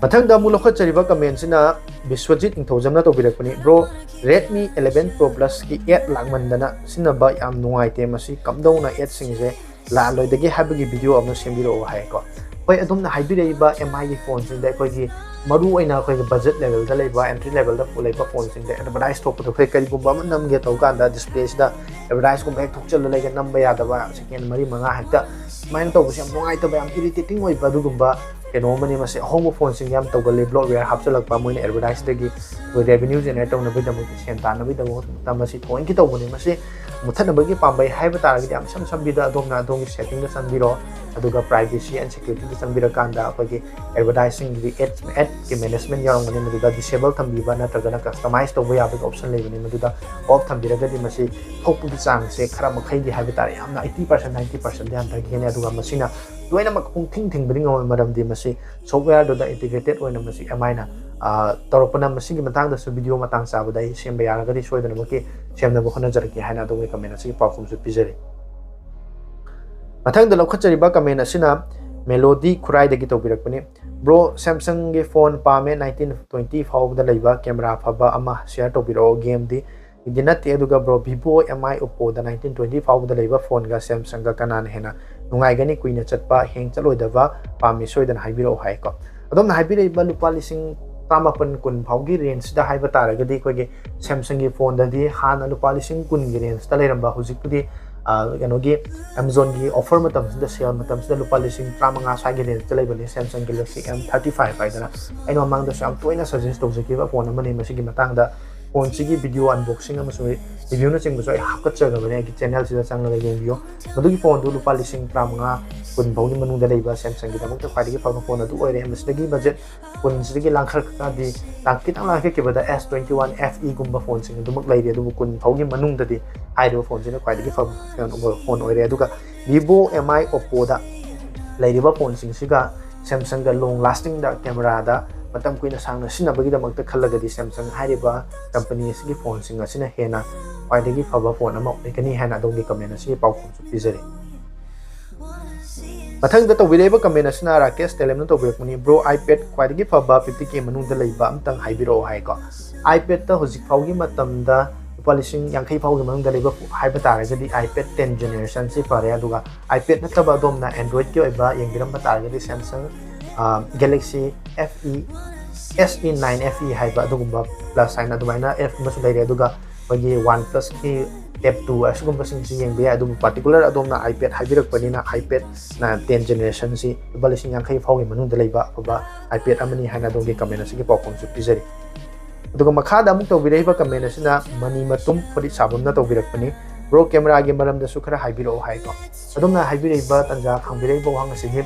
ꯃꯊꯪꯗ ꯑꯃꯨꯛ ꯂꯧꯈꯠꯆꯔꯤꯕ comment ꯁꯤꯅ Biswajit ꯅꯤꯡꯊꯧꯖꯝꯅ ꯇꯧꯕꯤꯔꯛꯄꯅꯤ꯫ "Bro, Redmi eleven Pro Plus ꯀꯤ ad ꯂꯥꯛꯃꯟꯗꯅ ꯁꯤꯖꯤꯟꯅꯕ ꯌꯥꯝ ꯅꯨꯡꯉꯥꯏꯇꯦ, ꯃꯁꯤ ꯀꯝꯗꯧꯅ ad ꯁꯤꯡꯁꯦ ꯂꯥꯛꯍꯜꯂꯣꯏꯗꯒꯦ ꯍꯥꯏꯕꯒꯤ video ꯑꯃ ꯁꯦꯝꯕꯤꯔꯛꯑꯣ" ꯍꯥꯏꯀꯣ꯫ ꯍꯣꯏ, ꯑꯗꯣꯝꯅ ꯍꯥꯏꯕꯤꯔꯛꯏꯕ M I ꯒꯤ phone ꯁꯤꯡꯗ ꯑꯩꯈꯣꯏꯒꯤ ꯃꯔꯨ ꯑꯣꯏꯅ ꯑꯩꯈꯣꯏꯒꯤ budget level ꯗ ꯂꯩꯕ, entry level ꯗ ꯂꯩꯕ phone ꯁꯤꯡꯗ advertise ꯊꯣꯛꯄꯗꯣ ꯑꯩꯈꯣꯏ ꯀꯔꯤꯒꯨꯝꯕ ꯑꯃ ꯅꯝꯒꯦ ꯇꯧꯕ ꯀꯥꯟꯗ display ꯁꯤꯗ advertise ꯀꯨꯝꯕ ꯍꯦꯛ ꯊꯣꯛꯆꯜꯂ ꯂꯩꯒ ꯅꯝꯕ ꯌꯥꯗꯕ, second ꯃꯔꯤ ꯃꯉꯥ ꯍꯦꯛꯇ ꯁꯨꯃꯥꯏꯅ ꯇꯧꯕꯁꯦ ꯌꯥꯝ ꯅꯨꯡꯉꯥꯏꯇꯕ, ꯌꯥꯝ irritating ꯑꯣꯏꯕ ꯑꯗꯨꯒꯨꯝꯕ ꯀꯩꯅꯣ ꯑꯃꯅꯤ꯫ ꯃꯁꯤ ꯑꯍꯣꯡꯕ phone ꯁꯤꯡ ꯌꯥꯝ ꯇꯧꯒꯜꯂꯤ, bloatware ꯍꯥꯞꯆꯤꯜꯂꯛꯄ, ꯃꯣꯏꯅ advertise ꯇꯒꯤ ꯑꯩꯈꯣꯏ revenue generate ꯇꯧꯅꯕꯒꯤꯗꯃꯛꯇ, ꯁꯦꯟ ꯇꯥꯟꯅꯕꯒꯤꯗꯃꯛꯇ ꯃꯁꯤ ꯊꯑꯣꯏꯀꯤ ꯇꯧꯕꯅꯤ꯫ ꯃꯁꯤ ꯃꯨꯊꯠꯅꯕꯒꯤ ꯄꯥꯝꯕꯩ ꯍꯥꯏꯕ ꯇꯥꯔꯒꯗꯤ ꯌꯥꯝ ꯏꯁꯝ ꯁꯝꯕꯤꯗ ꯑꯗꯣꯝꯅ ꯑꯗꯣꯝꯒꯤ setting ꯗ ꯆꯪꯕꯤꯔꯣ, ꯑꯗꯨꯒ privacy and security ꯗ ꯆꯪꯕꯤꯔꯀꯥꯟꯗ ꯑꯩꯈꯣꯏꯒꯤ advertise ꯁꯤꯡꯒꯤ ad, ad ꯀꯤ management ꯌꯥꯎꯔꯝꯒꯅꯤ, ꯃꯗꯨꯗ disable ꯊꯝꯕꯤꯕ ꯅꯠꯇ꯭ꯔꯒꯅ customize ꯇꯧꯕ ꯌꯥꯕꯒꯤ option ꯂꯩꯕꯅꯤ, ꯃꯗꯨꯗ off ꯊꯝꯕꯤꯔꯒꯗꯤ ꯃꯁꯤ ꯊꯣꯛꯄꯒꯤ ꯆꯥꯡꯁꯦ ꯈꯔ ꯃꯈꯩꯗꯤ ꯍꯥꯏꯕ ꯇꯥꯔꯦ ꯌꯥꯝꯅ eighty percent, ninety percent ꯗꯤ ꯍꯟꯊꯈꯤꯒꯅꯤ꯫ ꯑꯗꯨꯒ ꯃꯁꯤꯅ ꯂꯣꯏꯅꯃꯛ ꯄꯨꯡꯊꯤꯡ ꯊꯤꯡꯕꯗꯤ ꯉꯝꯃꯣꯏ, ꯃꯔꯝꯗꯤ ꯃꯁꯤ software ꯗꯨꯗ integrated ꯑꯣꯏꯅ ꯃꯁꯤ M I ꯅ ꯇꯧꯔꯛꯄꯅ, ꯃꯁꯤꯒꯤ ꯃꯇꯥꯡꯗꯁꯨ video ꯃꯇꯥꯡ ꯆꯥꯕꯗ ꯑꯩ ꯁꯦꯝꯕ ꯌꯥꯔꯒꯗꯤ ꯁꯣꯏꯗꯅꯃꯛꯀꯤ ꯁꯦꯝꯅꯕ ꯍꯣꯠꯅꯖꯔꯛꯀꯦ ꯍꯥꯏꯅ ꯑꯗꯣꯝꯒꯤ comment ꯑꯁꯤꯒꯤ ꯄꯥꯎꯈꯨꯝꯁꯨ ꯄꯤꯖꯔꯤ꯫ ꯃꯊꯪꯗ ꯂꯧꯈꯠꯆꯔꯤꯕ comment ꯑꯁꯤꯅ ꯃꯦꯂꯣꯗꯤ ꯈꯨꯔꯥꯏꯗꯒꯤ ꯇꯧꯕꯤꯔꯛꯄꯅꯤ꯫ Bro, Samsungꯒꯤ phone ꯄꯥꯝꯃꯦ, nineteen twenty ꯐꯥꯎꯕꯗ ꯂꯩꯕ, camera ꯐꯕ ꯑꯃ share ꯇꯧꯕꯤꯔꯛꯑꯣ꯫ Gameꯗꯤ ꯗꯤ ꯅꯠꯇꯦ꯫ ꯑꯗꯨꯒ bro, Vivo, M I, Oppoꯗ nineteen twenty ꯐꯥꯎꯕꯗ ꯂꯩꯕ phoneꯒ Samsungꯒ ꯀꯅꯥꯅ ꯍꯦꯟꯅ ꯅꯨꯡꯉꯥꯏꯒꯅꯤ, ꯀꯨꯏꯅ ꯆꯠꯄ, hang ꯆꯠꯂꯣꯏꯗꯕ ꯄꯥꯝꯃꯤ, ꯁꯣꯏꯗꯅ ꯍꯥꯏꯕꯤꯔꯛꯑꯣ ꯍꯥꯏꯀꯣ꯫ ꯑꯗꯣꯝꯅ ꯍꯥꯏꯕꯤꯔꯛꯏꯕ ꯂꯨꯄꯥ ꯂꯤꯁꯤꯡ ꯇꯔꯥꯃꯥꯄꯟ ꯀꯨꯟ ꯐꯥꯎꯒꯤ rangeꯁꯤꯗ ꯍꯥꯏꯕ ꯇꯥꯔꯒꯗꯤ, ꯑꯩꯈꯣꯏꯒꯤ Samsungꯒꯤ phoneꯗꯗꯤ ꯍꯥꯟꯅ ꯂꯨꯄꯥ ꯂꯤꯁꯤꯡ ꯀꯨꯟꯒꯤ rangeꯇ ꯂꯩꯔꯝꯕ, ꯍꯧꯖꯤꯛꯄꯨꯗꯤ, ꯑ, ꯀꯩꯅꯣꯒꯤ Amazonꯒꯤ offer ꯃꯇꯝꯁꯤꯗ, sale ꯃꯇꯝꯁꯤꯗ ꯂꯨꯄꯥ ꯂꯤꯁꯤꯡ ꯇꯔꯥꯃꯉꯥ ꯁ꯭ꯋꯥꯏꯒꯤ rangeꯇ ꯂꯩꯕꯅꯤ, Samsung Galaxy M thirty five ꯍꯥꯏꯗꯅ꯫ ꯑꯩꯅ ꯃꯃꯥꯡꯗꯁꯨ ꯌꯥꯝ ꯇꯣꯏꯅ suggest ꯇꯧꯖꯈꯤꯕ phone ꯑꯃꯅꯤ꯫ ꯃꯁꯤꯒꯤ ꯃꯇꯥꯡꯗ phoneꯁꯤꯒꯤ video unboxing ꯑꯃꯁꯨꯡ reviewꯅꯆꯤꯡꯕꯁꯨ ꯑꯩ ꯍꯥꯞꯀꯠꯆꯈ꯭ꯔꯕꯅꯤ ꯑꯩꯒꯤ channelꯁꯤꯗ ꯆꯪꯂꯒ ꯌꯦꯡꯕꯤꯌꯨ꯫ ꯃꯗꯨꯒꯤ phoneꯗꯨ ꯂꯨꯄꯥ ꯂꯤꯁꯤꯡ ꯇꯔꯥꯃꯉꯥ ꯀꯨꯟ ꯐꯥꯎꯒꯤ ꯃꯅꯨꯡꯗ ꯂꯩꯕ Samsungꯒꯤꯗꯃꯛꯇ ꯈ꯭ꯋꯥꯏꯗꯒꯤ ꯐꯕ phone ꯑꯗꯨ ꯑꯣꯏꯔꯦ꯫ ꯃꯁꯤꯗꯒꯤ budget ꯀꯨꯟꯁꯤꯗꯒꯤ ꯂꯥꯡꯈꯠꯂꯛꯑꯗꯤ, ꯇꯥꯡ ꯈꯤꯇꯪ ꯂꯥꯡꯈꯠꯈꯤꯕꯗ S twenty one F Eꯒꯨꯝꯕ phoneꯁꯤꯡ ꯑꯗꯨꯃꯛ ꯂꯩꯔꯤ, ꯑꯗꯨꯕꯨ ꯀꯨꯟ ꯐꯥꯎꯒꯤ ꯃꯅꯨꯡꯗꯗꯤ ꯍꯥꯏꯔꯤꯕ phoneꯁꯤꯅ ꯈ꯭ꯋꯥꯏꯗꯒꯤ ꯐꯕ phone ꯑꯣꯏꯔꯦ꯫ ꯑꯗꯨꯒ Vivo, M I, Oppoꯗ ꯂꯩꯔꯤꯕ phoneꯁꯤꯡꯁꯤꯒ Samsungꯒ long lastingꯗ cameraꯗ ꯃꯇꯝ ꯀꯨꯏꯅ ꯁꯥꯡꯅ ꯁꯤꯖꯤꯟꯅꯕꯒꯤꯗꯃꯛꯇ ꯈꯜꯂꯒꯗꯤ Samsung ꯍꯥꯏꯔꯤꯕ company ꯑꯁꯤꯒꯤ phoneꯁꯤꯡ ꯑꯁꯤꯅ ꯍꯦꯟꯅ ꯈ꯭ꯋꯥꯏꯗꯒꯤ ꯐꯕ phone ꯑꯃ ꯑꯣꯏꯒꯅꯤ ꯍꯥꯏꯅ ꯑꯗꯣꯝꯒꯤ comment ꯑꯁꯤꯒꯤ ꯄꯥꯎꯈꯨꯝꯁꯨ ꯄꯤꯖꯔꯤ꯫ ꯃꯊꯪꯗ ꯇꯧꯕꯤꯔꯛꯏꯕ comment ꯑꯁꯤꯅ ꯔꯥꯀꯦꯁ ꯇꯦꯂꯦꯝꯅ ꯇꯧꯕꯤꯔꯛꯄꯅꯤ꯫ Bro, iPad ꯈ꯭ꯋꯥꯏꯗꯒꯤ ꯐꯕ fifty K ꯃꯅꯨꯡꯗ ꯂꯩꯕ ꯑꯝꯇꯪ ꯍꯥꯏꯕꯤꯔꯛꯑꯣ ꯍꯥꯏꯀꯣ꯫ iPadꯇ ꯍꯧꯖꯤꯛ ꯐꯥꯎꯒꯤ ꯃꯇꯝꯗ ꯂꯨꯄꯥ ꯂꯤꯁꯤꯡ ꯌꯥꯡꯈꯩ ꯐꯥꯎꯒꯤ ꯃꯅꯨꯡꯗ ꯂꯩꯕ ꯍꯥꯏꯕ ꯇꯥꯔꯒꯗꯤ iPad ten generationꯁꯤ ꯐꯔꯦ꯫ ꯑꯗꯨꯒ iPad ꯅꯠꯇꯕ ꯑꯗꯣꯝꯅ Androidꯀꯤ ꯑꯣꯏꯕ ꯌꯦꯡꯕꯤꯔꯝꯕ ꯇꯥꯔꯒꯗꯤ Samsung, ꯑ, Galaxy F E, S E nine F E ꯍꯥꯏꯕ ꯑꯗꯨꯒꯨꯝꯕ plus sign ꯑꯗꯨꯃꯥꯏꯅ F ꯑꯃꯁꯨ ꯂꯩꯔꯦ꯫ ꯑꯗꯨꯒ ꯑꯩꯈꯣꯏꯒꯤ OnePlusꯀꯤ Tab two ꯑꯁꯤꯒꯨꯝꯕꯁꯤꯡꯁꯤ ꯌꯦꯡꯕ ꯌꯥꯏ꯫ ꯑꯗꯨꯕꯨ particular ꯑꯗꯣꯝꯅ iPad ꯍꯥꯏꯕꯤꯔꯛꯄꯅꯤꯅ iPadꯅ ten generationꯁꯤ ꯂꯨꯄꯥ ꯂꯤꯁꯤꯡ ꯌꯥꯡꯈꯩ ꯐꯥꯎꯒꯤ ꯃꯅꯨꯡꯗ ꯂꯩꯕ ꯑꯐꯕ iPad ꯑꯃꯅꯤ ꯍꯥꯏꯅ ꯑꯗꯣꯝꯒꯤ comment ꯑꯁꯤꯒꯤ ꯄꯥꯎꯈꯨꯝꯁꯨ ꯄꯤꯖꯔꯤ꯫ ꯑꯗꯨꯒ ꯃꯈꯥꯗ ꯑꯃꯨꯛ ꯇꯧꯕꯤꯔꯛꯏꯕ comment ꯑꯁꯤꯅ ꯃꯅꯤ ꯃꯇꯨꯝ ꯐꯨꯔꯤꯠ ꯁꯥꯕꯝꯅ ꯇꯧꯕꯤꯔꯛꯄꯅꯤ꯫ Bro, cameraꯒꯤ ꯃꯔꯝꯗꯁꯨ ꯈꯔ ꯍꯥꯏꯕꯤꯔꯛꯑꯣ ꯍꯥꯏꯀꯣ꯫ ꯑꯗꯣꯝꯅ ꯍꯥꯏꯕꯤꯔꯛꯏꯕ ꯇꯥꯟꯖꯥ ꯈꯪꯕꯤꯔꯛꯏꯕ ꯋꯥꯍꯪ ꯑꯁꯤꯒꯤ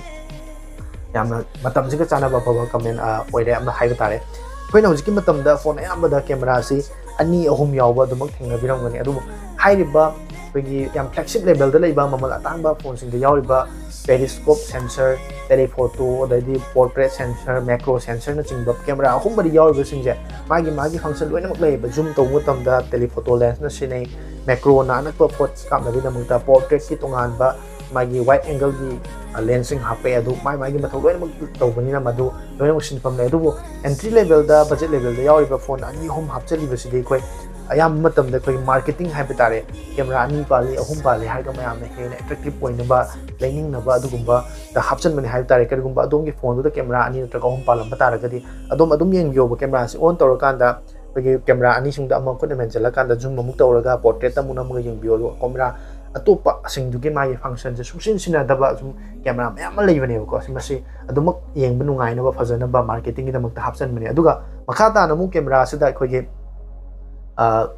ꯌꯥꯝꯅ ꯃꯇꯝꯁꯤꯒ ꯆꯥꯟꯅꯕ ꯑꯐꯕ comment, ꯑ, ꯑꯣꯏꯔꯦ ꯑꯃ ꯍꯥꯏꯕ ꯇꯥꯔꯦ꯫ ꯑꯩꯈꯣꯏꯅ ꯍꯧꯖꯤꯛꯀꯤ ꯃꯇꯝꯗ phone ꯑꯌꯥꯝꯕꯗ cameraꯁꯤ ꯑꯅꯤ ꯑꯍꯨꯝ ꯌꯥꯎꯕ ꯑꯗꯨꯃꯛ ꯊꯦꯡꯅꯕꯤꯔꯝꯒꯅꯤ꯫ ꯑꯗꯨꯕꯨ ꯍꯥꯏꯔꯤꯕ ꯑꯩꯈꯣꯏꯒꯤ ꯌꯥꯝ flagship levelꯗ ꯂꯩꯕ ꯃꯃꯜ ꯑꯇꯥꯡꯕ ꯐꯣꯟꯁꯤꯡꯗ ꯌꯥꯎꯔꯤꯕ periscope sensor, telephoto, ꯑꯗꯩꯗꯤ portrait sensor, macro sensorꯅꯆꯤꯡꯕ camera ꯑꯍꯨꯝ ꯃꯔꯤ ꯌꯥꯎꯔꯤꯕꯁꯤꯡꯁꯦ ꯃꯥꯒꯤ ꯃꯥꯒꯤ function ꯂꯣꯏꯅꯃꯛ ꯂꯩꯌꯦꯕ꯫ Zoom ꯇꯧꯕ ꯃꯇꯝꯗ telephoto lensꯅ ꯁꯤꯖꯤꯟꯅꯩ, macroꯅ ꯑꯅꯛꯄ ꯄꯣꯠ ꯀꯥꯞꯅꯕꯒꯤꯗꯃꯛꯇ, portraitꯀꯤ ꯇꯣꯉꯥꯟꯕ ꯃꯥꯒꯤ wide angleꯒꯤ lensꯁꯤꯡ ꯍꯥꯞꯄꯛꯑꯦ꯫ ꯑꯗꯨ ꯃꯥꯏ ꯃꯥꯒꯤ ꯃꯊꯧ ꯂꯣꯏꯅꯃꯛ ꯇꯧꯕꯅꯤꯅ ꯃꯗꯨ ꯂꯣꯏꯅꯃꯛ ꯁꯤꯟꯐꯝ ꯂꯩ꯫ ꯑꯗꯨꯕꯨ entry levelꯗ, budget levelꯗ ꯌꯥꯎꯔꯤꯕ ꯐꯣꯟ ꯑꯅꯤ ꯑꯍꯨꯝ ꯍꯥꯞꯆꯜꯂꯤꯕꯁꯤꯗꯤ ꯑꯩꯈꯣꯏ ꯑꯌꯥꯝꯕ ꯃꯇꯝꯗ ꯑꯩꯈꯣꯏꯒꯤ marketing ꯍꯥꯏꯕ ꯇꯥꯔꯦ, camera ꯑꯅꯤ ꯄꯥꯜꯂꯤ, ꯑꯍꯨꯝ ꯄꯥꯜꯂꯤ ꯍꯥꯏꯔꯒ ꯃꯌꯥꯝꯅ ꯍꯦꯟꯅ attractive ꯑꯣꯏꯅꯕ, ꯂꯩꯅꯤꯡꯅꯕ ꯑꯗꯨꯒꯨꯝꯕꯗ ꯍꯥꯞꯆꯟꯕꯅꯤ ꯍꯥꯏꯕ ꯇꯥꯔꯦ꯫ ꯀꯔꯤꯒꯨꯝꯕ ꯑꯗꯣꯝꯒꯤ ꯐꯣꯟꯗꯨꯗ camera ꯑꯅꯤ ꯅꯠꯇ꯭ꯔꯒ ꯑꯍꯨꯝ ꯄꯥꯜꯂꯝꯕ ꯇꯥꯔꯒꯗꯤ ꯑꯗꯣꯝ ꯑꯗꯨꯝ ꯌꯦꯡꯕꯤꯌꯣꯕ꯫ Cameraꯁꯤ on ꯇꯧꯔꯀꯥꯟꯗ ꯑꯩꯈꯣꯏꯒꯤ camera ꯑꯅꯤꯁꯤꯡꯗ ꯑꯃ ꯈꯨꯠꯅ ꯃꯦꯟꯁꯤꯜꯂꯀꯥꯟꯗ zoom ꯑꯃꯨꯛ ꯇꯧꯔꯒ portraitꯇ ꯑꯃꯨꯛ ꯅꯝꯃꯒ ꯌꯦꯡꯕꯤꯌꯣ꯫ ꯑꯗꯨꯒ camera ꯑꯇꯣꯞꯄꯁꯤꯡꯗꯨꯒꯤ ꯃꯥꯒꯤ functionꯁꯦ ꯁꯨꯡꯁꯤꯟ ꯁꯤꯟꯅꯗꯕ ꯁꯨꯝ camera ꯃꯌꯥꯝ ꯑꯃ ꯂꯩꯕꯅꯦꯕꯀꯣ꯫ ꯁꯤ, ꯃꯁꯤ ꯑꯗꯨꯃꯛ ꯌꯦꯡꯕ ꯅꯨꯡꯉꯥꯏꯅꯕ, ꯐꯖꯅꯕ marketingꯒꯤꯗꯃꯛꯇ ꯍꯥꯞꯆꯟꯕꯅꯦ꯫ ꯑꯗꯨꯒ ꯃꯈꯥ ꯇꯥꯅ ꯑꯃꯨꯛ cameraꯁꯤꯗ ꯑꯩꯈꯣꯏꯒꯤ, ꯑ,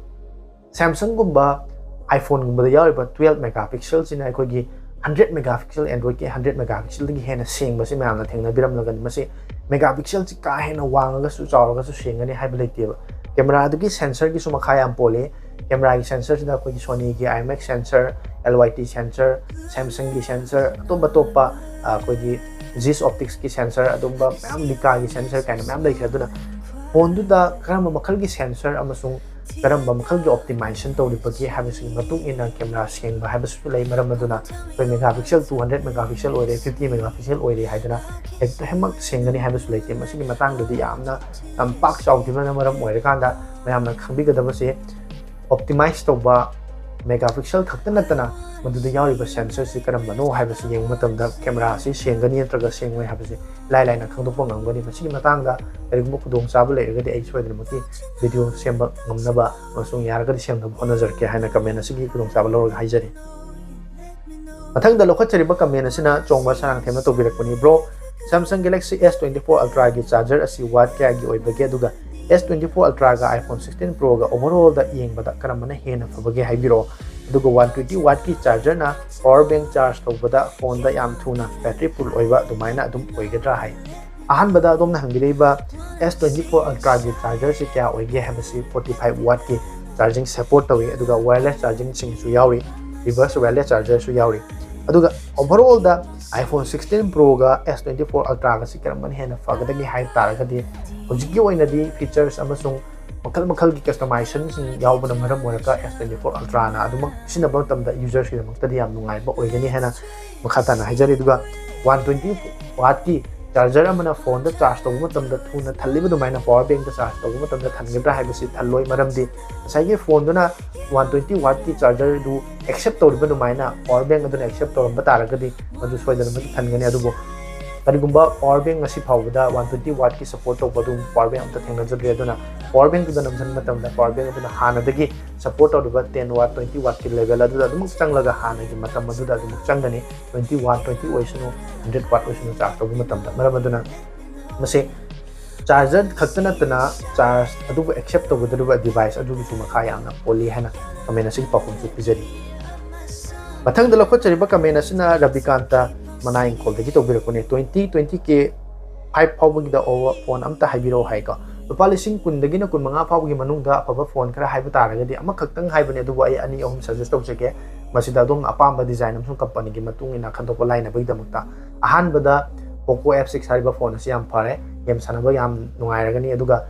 Samsungꯒꯨꯝꯕ, iPhoneꯒꯨꯝꯕꯗ ꯌꯥꯎꯔꯤꯕ twelve megapixelꯁꯤꯅ ꯑꯩꯈꯣꯏꯒꯤ hundred megapixel, Androidꯀꯤ hundred megapixelꯗꯒꯤ ꯍꯦꯟꯅ ꯁꯦꯡꯕꯁꯤ ꯃꯌꯥꯝꯅ ꯊꯦꯡꯅꯕꯤꯔꯝꯂꯒꯅꯤ꯫ ꯃꯁꯤ megapixelꯁꯤ ꯀꯥ ꯍꯦꯟꯅ ꯋꯥꯡꯉꯒꯁꯨ ꯆꯥꯎꯔꯒꯁꯨ ꯁꯦꯡꯒꯅꯤ ꯍꯥꯏꯕ ꯂꯩꯇꯦꯕ꯫ Cameraꯗꯨꯒꯤ sensorꯒꯤꯁꯨ ꯃꯈꯥ ꯌꯥꯝ ꯄꯣꯜꯂꯤ꯫ Cameraꯒꯤ sensorꯁꯤꯗ ꯑꯩꯈꯣꯏꯒꯤ Sonyꯒꯤ IMX sensor, LYT sensor, Samsungꯒꯤ sensor, ꯑꯇꯣꯞ ꯑꯇꯣꯞꯄ, ꯑ, ꯑꯩꯈꯣꯏꯒꯤ Zeiss Opticsꯀꯤ sensor, ꯑꯗꯨꯝꯕ ꯃꯌꯥꯝ, Leicagꯤ sensor ꯀꯥꯏꯅ ꯃꯌꯥꯝ ꯂꯩꯈ꯭ꯔꯦ꯫ ꯑꯗꯨꯅ ꯐꯣꯟꯗꯨꯗ ꯀꯔꯝꯕ ꯃꯈꯜꯒꯤ sensor ꯑꯃꯁꯨꯡ ꯀꯔꯝꯕ ꯃꯈꯜꯒꯤ optimization ꯇꯧꯔꯤꯕꯒꯦ ꯍꯥꯏꯕꯁꯤꯒꯤ ꯃꯇꯨꯡ ꯏꯟꯅ camera ꯁꯦꯡꯕ ꯍꯥꯏꯕꯁꯤꯁꯨ ꯂꯩ꯫ ꯃꯔꯝ ꯑꯗꯨꯅ ꯑꯩꯈꯣꯏ megapixel two hundred megapixel ꯑꯣꯏꯔꯦ, fifty megapixel ꯑꯣꯏꯔꯦ ꯍꯥꯏꯗꯅ ꯍꯦꯛꯇ ꯍꯦꯛꯃꯛ ꯁꯦꯡꯒꯅꯤ ꯍꯥꯏꯕꯁꯨ ꯂꯩꯇꯦ꯫ ꯃꯁꯤꯒꯤ ꯃꯇꯥꯡꯗꯗꯤ ꯌꯥꯝꯅ, ꯌꯥꯝ ꯄꯥꯛ ꯆꯥꯎꯈꯤꯕꯅ ꯃꯔꯝ ꯑꯣꯏꯔꯀꯥꯟꯗ ꯃꯌꯥꯝꯅ ꯈꯪꯕꯤꯒꯗꯕꯁꯦ, optimize ꯇꯧꯕ megapixel ꯈꯛꯇ ꯅꯠꯇꯅ ꯃꯗꯨꯗ ꯌꯥꯎꯔꯤꯕ sensorꯁꯤ ꯀꯔꯝꯕꯅꯣ ꯍꯥꯏꯕꯁꯤ ꯌꯦꯡꯕ ꯃꯇꯝꯗ camera ꯑꯁꯤ ꯁꯦꯡꯒꯅꯤ ꯅꯠꯇ꯭ꯔꯒ ꯁꯦꯡꯉꯣꯏ ꯍꯥꯏꯕꯁꯤ ꯏꯂꯥꯏ ꯂꯥꯏꯅ ꯈꯪꯗꯣꯛꯄ ꯉꯝꯒꯅꯤ꯫ ꯃꯁꯤꯒꯤ ꯃꯇꯥꯡꯗ ꯀꯔꯤꯒꯨꯝꯕ ꯈꯨꯗꯣꯡꯆꯥꯕ ꯂꯩꯔꯒꯗꯤ ꯑꯩ ꯁꯣꯏꯗꯅꯃꯛꯀꯤ video ꯁꯦꯝꯕ ꯉꯝꯅꯕ ꯑꯃꯁꯨꯡ ꯌꯥꯔꯒꯗꯤ ꯁꯦꯝꯅꯕ ꯍꯣꯠꯅꯖꯔꯛꯀꯦ ꯍꯥꯏꯅ comment ꯑꯁꯤꯒꯤ ꯈꯨꯗꯣꯡꯆꯥꯕ ꯂꯧꯔꯒ ꯍꯥꯏꯖꯔꯤ꯫ ꯃꯊꯪꯗ ꯂꯧꯈꯠꯆꯔꯤꯕ comment ꯑꯁꯤꯅ ꯆꯣꯡꯕ ꯁꯔꯥꯡꯊꯦꯝꯅ ꯇꯧꯕꯤꯔꯛꯄꯅꯤ꯫ Bro, Samsung Galaxy S twenty-four Ultraꯒꯤ charger ꯑꯁꯤ watt ꯀꯌꯥꯒꯤ ꯑꯣꯏꯕꯒꯦ? ꯑꯗꯨꯒ S twenty-four Ultraꯒ iPhone sixteen Proꯒ overallꯗ ꯌꯦꯡꯕꯗ ꯀꯔꯝꯕꯅ ꯍꯦꯟꯅ ꯐꯕꯒꯦ ꯍꯥꯏꯕꯤꯔꯛꯑꯣ꯫ ꯑꯗꯨꯒ one twenty wattꯀꯤ chargerꯅ power bank charge ꯇꯧꯕꯗ ꯐꯣꯟꯗ ꯌꯥꯝ ꯊꯨꯅ battery full ꯑꯣꯏꯕ ꯑꯗꯨꯃꯥꯏꯅ ꯑꯗꯨꯝ ꯑꯣꯏꯒꯗ꯭ꯔꯥ ꯍꯥꯏ꯫ ꯑꯍꯥꯟꯕꯗ ꯑꯗꯣꯝꯅ ꯍꯪꯕꯤꯔꯛꯏꯕ S twenty-four Ultraꯒꯤ chargerꯁꯤ ꯀꯌꯥ ꯑꯣꯏꯒꯦ ꯍꯥꯏꯕꯁꯤ forty-five wattꯀꯤ ꯆꯥꯔꯖꯤꯡ ꯁꯄꯣꯔꯠ ꯇꯧꯏ꯫ ꯑꯗꯨꯒ ꯋꯥꯌꯔꯂꯦꯁ ꯆꯥꯔꯖꯤꯡꯁꯤꯡꯁꯨ ꯌꯥꯎꯔꯤ, ꯔꯤꯚꯔꯁ ꯋꯥꯌꯔꯂꯦꯁ ꯆꯥꯔꯖꯔꯁꯨ ꯌꯥꯎꯔꯤ꯫ ꯑꯗꯨꯒ ꯑꯣꯚꯔꯑꯣꯜꯗ iPhone sixteen Proꯒ S twenty four Ultraꯒꯁꯤ ꯀꯔꯝꯕꯅ ꯍꯦꯟꯅ ꯐꯒꯗꯒꯦ ꯍꯥꯏꯕ ꯇꯥꯔꯒꯗꯤ, ꯍꯧꯖꯤꯛꯀꯤ ꯑꯣꯏꯅꯗꯤ ꯐꯤꯆꯔꯁ ꯑꯃꯁꯨꯡ ꯃꯈꯜ ꯃꯈꯜꯒꯤ ꯀꯁꯇꯃꯥꯏꯖꯦꯁꯟꯁꯤꯡ ꯌꯥꯎꯕꯅ ꯃꯔꯝ ꯑꯣꯏꯔꯒ S twenty four Ultraꯅ ꯑꯗꯨꯃꯛ ꯁꯤꯖꯤꯟꯅꯕ ꯃꯇꯝꯗ ꯌꯨꯖꯔꯁꯀꯤꯗꯃꯛꯇꯗꯤ ꯌꯥꯝ ꯅꯨꯡꯉꯥꯏꯕ ꯑꯣꯏꯒꯅꯤ ꯍꯥꯏꯅ ꯃꯈꯥ ꯇꯥꯅ ꯍꯥꯏꯖꯔꯤ꯫ ꯑꯗꯨꯒ one twenty wattꯀꯤ ꯆꯥꯔꯖꯔ ꯑꯃꯅ ꯐꯣꯟꯗ ꯆꯥꯔꯖ ꯇꯧꯕ ꯃꯇꯝꯗ ꯊꯨꯅ ꯊꯜꯂꯤꯕ ꯑꯗꯨꯃꯥꯏꯅ ꯄꯋꯥꯔ ꯕꯦꯡꯛꯇ ꯆꯥꯔꯖ ꯇꯧꯕ ꯃꯇꯝꯗ ꯊꯟꯒꯗ꯭ꯔꯥ ꯍꯥꯏꯕꯁꯤ ꯊꯜꯂꯣꯏ꯫ ꯃꯔꯝꯗꯤ ꯉꯁꯥꯏꯒꯤ ꯐꯣꯟꯗꯨꯅ one twenty wattꯀꯤ ꯆꯥꯔꯖꯔꯗꯨ ꯑꯦꯛꯁꯦꯞ ꯇꯧꯔꯤꯕ ꯑꯗꯨꯃꯥꯏꯅ ꯄꯋꯥꯔ ꯕꯦꯡꯛ ꯑꯗꯨꯅ ꯑꯦꯛꯁꯦꯞ ꯇꯧꯔꯝꯕ ꯇꯥꯔꯒꯗꯤ ꯃꯗꯨ ꯁꯣꯏꯗꯅꯃꯛꯀꯤ ꯊꯟꯒꯅꯤ꯫ ꯑꯗꯨꯕꯨ ꯀꯔꯤꯒꯨꯝꯕ ꯄꯋꯥꯔ ꯕꯦꯡꯛ ꯉꯁꯤ ꯐꯥꯎꯕꯗ one twenty wattꯀꯤ ꯁꯄꯣꯔꯠ ꯇꯧꯕ ꯑꯗꯨꯒꯨꯝꯕ ꯄꯋꯥꯔ ꯕꯦꯡꯛ ꯑꯝꯇ ꯊꯦꯡꯅꯖꯗ꯭ꯔꯤ꯫ ꯑꯗꯨꯅ ꯄꯋꯥꯔ ꯕꯦꯡꯛꯇꯨꯗ ꯅꯝꯁꯤꯟꯕ ꯃꯇꯝꯗ ꯄꯋꯥꯔ ꯕꯦꯡꯛ ꯑꯗꯨꯅ ꯍꯥꯟꯅꯗꯒꯤ ꯁꯄꯣꯔꯠ ꯇꯧꯔꯤꯕ ten watt, twenty wattꯀꯤ ꯂꯦꯚꯦꯜ ꯑꯗꯨꯗ ꯑꯗꯨꯃꯛ ꯆꯪꯂꯒ ꯍꯥꯟꯅꯒꯤ ꯃꯇꯝ ꯑꯗꯨꯗ ꯑꯗꯨꯃꯛ ꯆꯪꯒꯅꯤ꯫ Twenty watt, twenty ꯑꯣꯏꯁꯅꯨ, hundred watt ꯑꯣꯏꯁꯅꯨ, ꯆꯥꯔꯖ ꯇꯧꯕ ꯃꯇꯝꯗ꯫ ꯃꯔꯝ ꯑꯗꯨꯅ ꯃꯁꯤ ꯆꯥꯔꯖꯔ ꯈꯛꯇ ꯅꯠꯇꯅ ꯆꯥꯔꯖ ꯑꯗꯨꯕꯨ ꯑꯦꯛꯁꯦꯞ ꯇꯧꯒꯗꯧꯔꯤꯕ ꯗꯤꯚꯥꯏꯁ ꯑꯗꯨꯒꯤꯁꯨ ꯃꯈꯥ ꯌꯥꯝꯅ ꯄꯣꯜꯂꯤ ꯍꯥꯏꯅ ꯀꯃꯦꯟ ꯑꯁꯤꯒꯤ ꯄꯥꯎꯈꯨꯝꯁꯨ ꯄꯤꯖꯔꯤ꯫ ꯃꯊꯪꯗ ꯂꯧꯈꯠꯆꯔꯤꯕ ꯀꯃꯦꯟ ꯑꯁꯤꯅ ꯔꯕꯤꯀꯥꯟꯇ ꯃꯅꯥ ꯏꯪꯈꯣꯜꯗꯒꯤ ꯇꯧꯕꯤꯔꯛꯄꯅꯤ꯫ Twenty, twenty K five ꯐꯥꯎꯕꯒꯤꯗ ꯑꯣ ꯐꯣꯟ ꯑꯝꯇ ꯍꯥꯏꯕꯤꯔꯛꯑꯣ ꯍꯥꯏꯀꯣ꯫ ꯂꯨꯄꯥ ꯂꯤꯁꯤꯡ ꯀꯨꯟꯗꯒꯤꯅ ꯀꯨꯟꯃꯉꯥ ꯐꯥꯎꯕꯒꯤ ꯃꯅꯨꯡꯗ ꯑꯐꯕ ꯐꯣꯟ ꯈꯔ ꯍꯥꯏꯕ ꯇꯥꯔꯒꯗꯤ ꯑꯃꯈꯛꯇꯪ ꯍꯥꯏꯕꯅꯦ, ꯑꯗꯨꯕꯨ ꯑꯩ ꯑꯅꯤ ꯑꯍꯨꯝ ꯁꯖꯦꯁ ꯇꯧꯖꯒꯦ꯫ ꯃꯁꯤꯗ ꯑꯗꯣꯝꯅ ꯑꯄꯥꯝꯕ ꯗꯤꯖꯥꯏꯟ ꯑꯃꯁꯨꯡ ꯀꯝꯄꯅꯤꯒꯤ ꯃꯇꯨꯡ ꯏꯟꯅ ꯈꯟꯗꯣꯛꯄ ꯂꯥꯏꯅꯕꯒꯤꯗꯃꯛꯇ꯫ ꯑꯍꯥꯟꯕꯗ Poco F six ꯍꯥꯏꯔꯤꯕ ꯐꯣꯟ ꯑꯁꯤ ꯌꯥꯝ ꯐꯔꯦ, ꯒꯦꯝ ꯁꯥꯟꯅꯕ ꯌꯥꯝ ꯅꯨꯡꯉꯥꯏꯔꯒꯅꯤ꯫ ꯑꯗꯨꯒ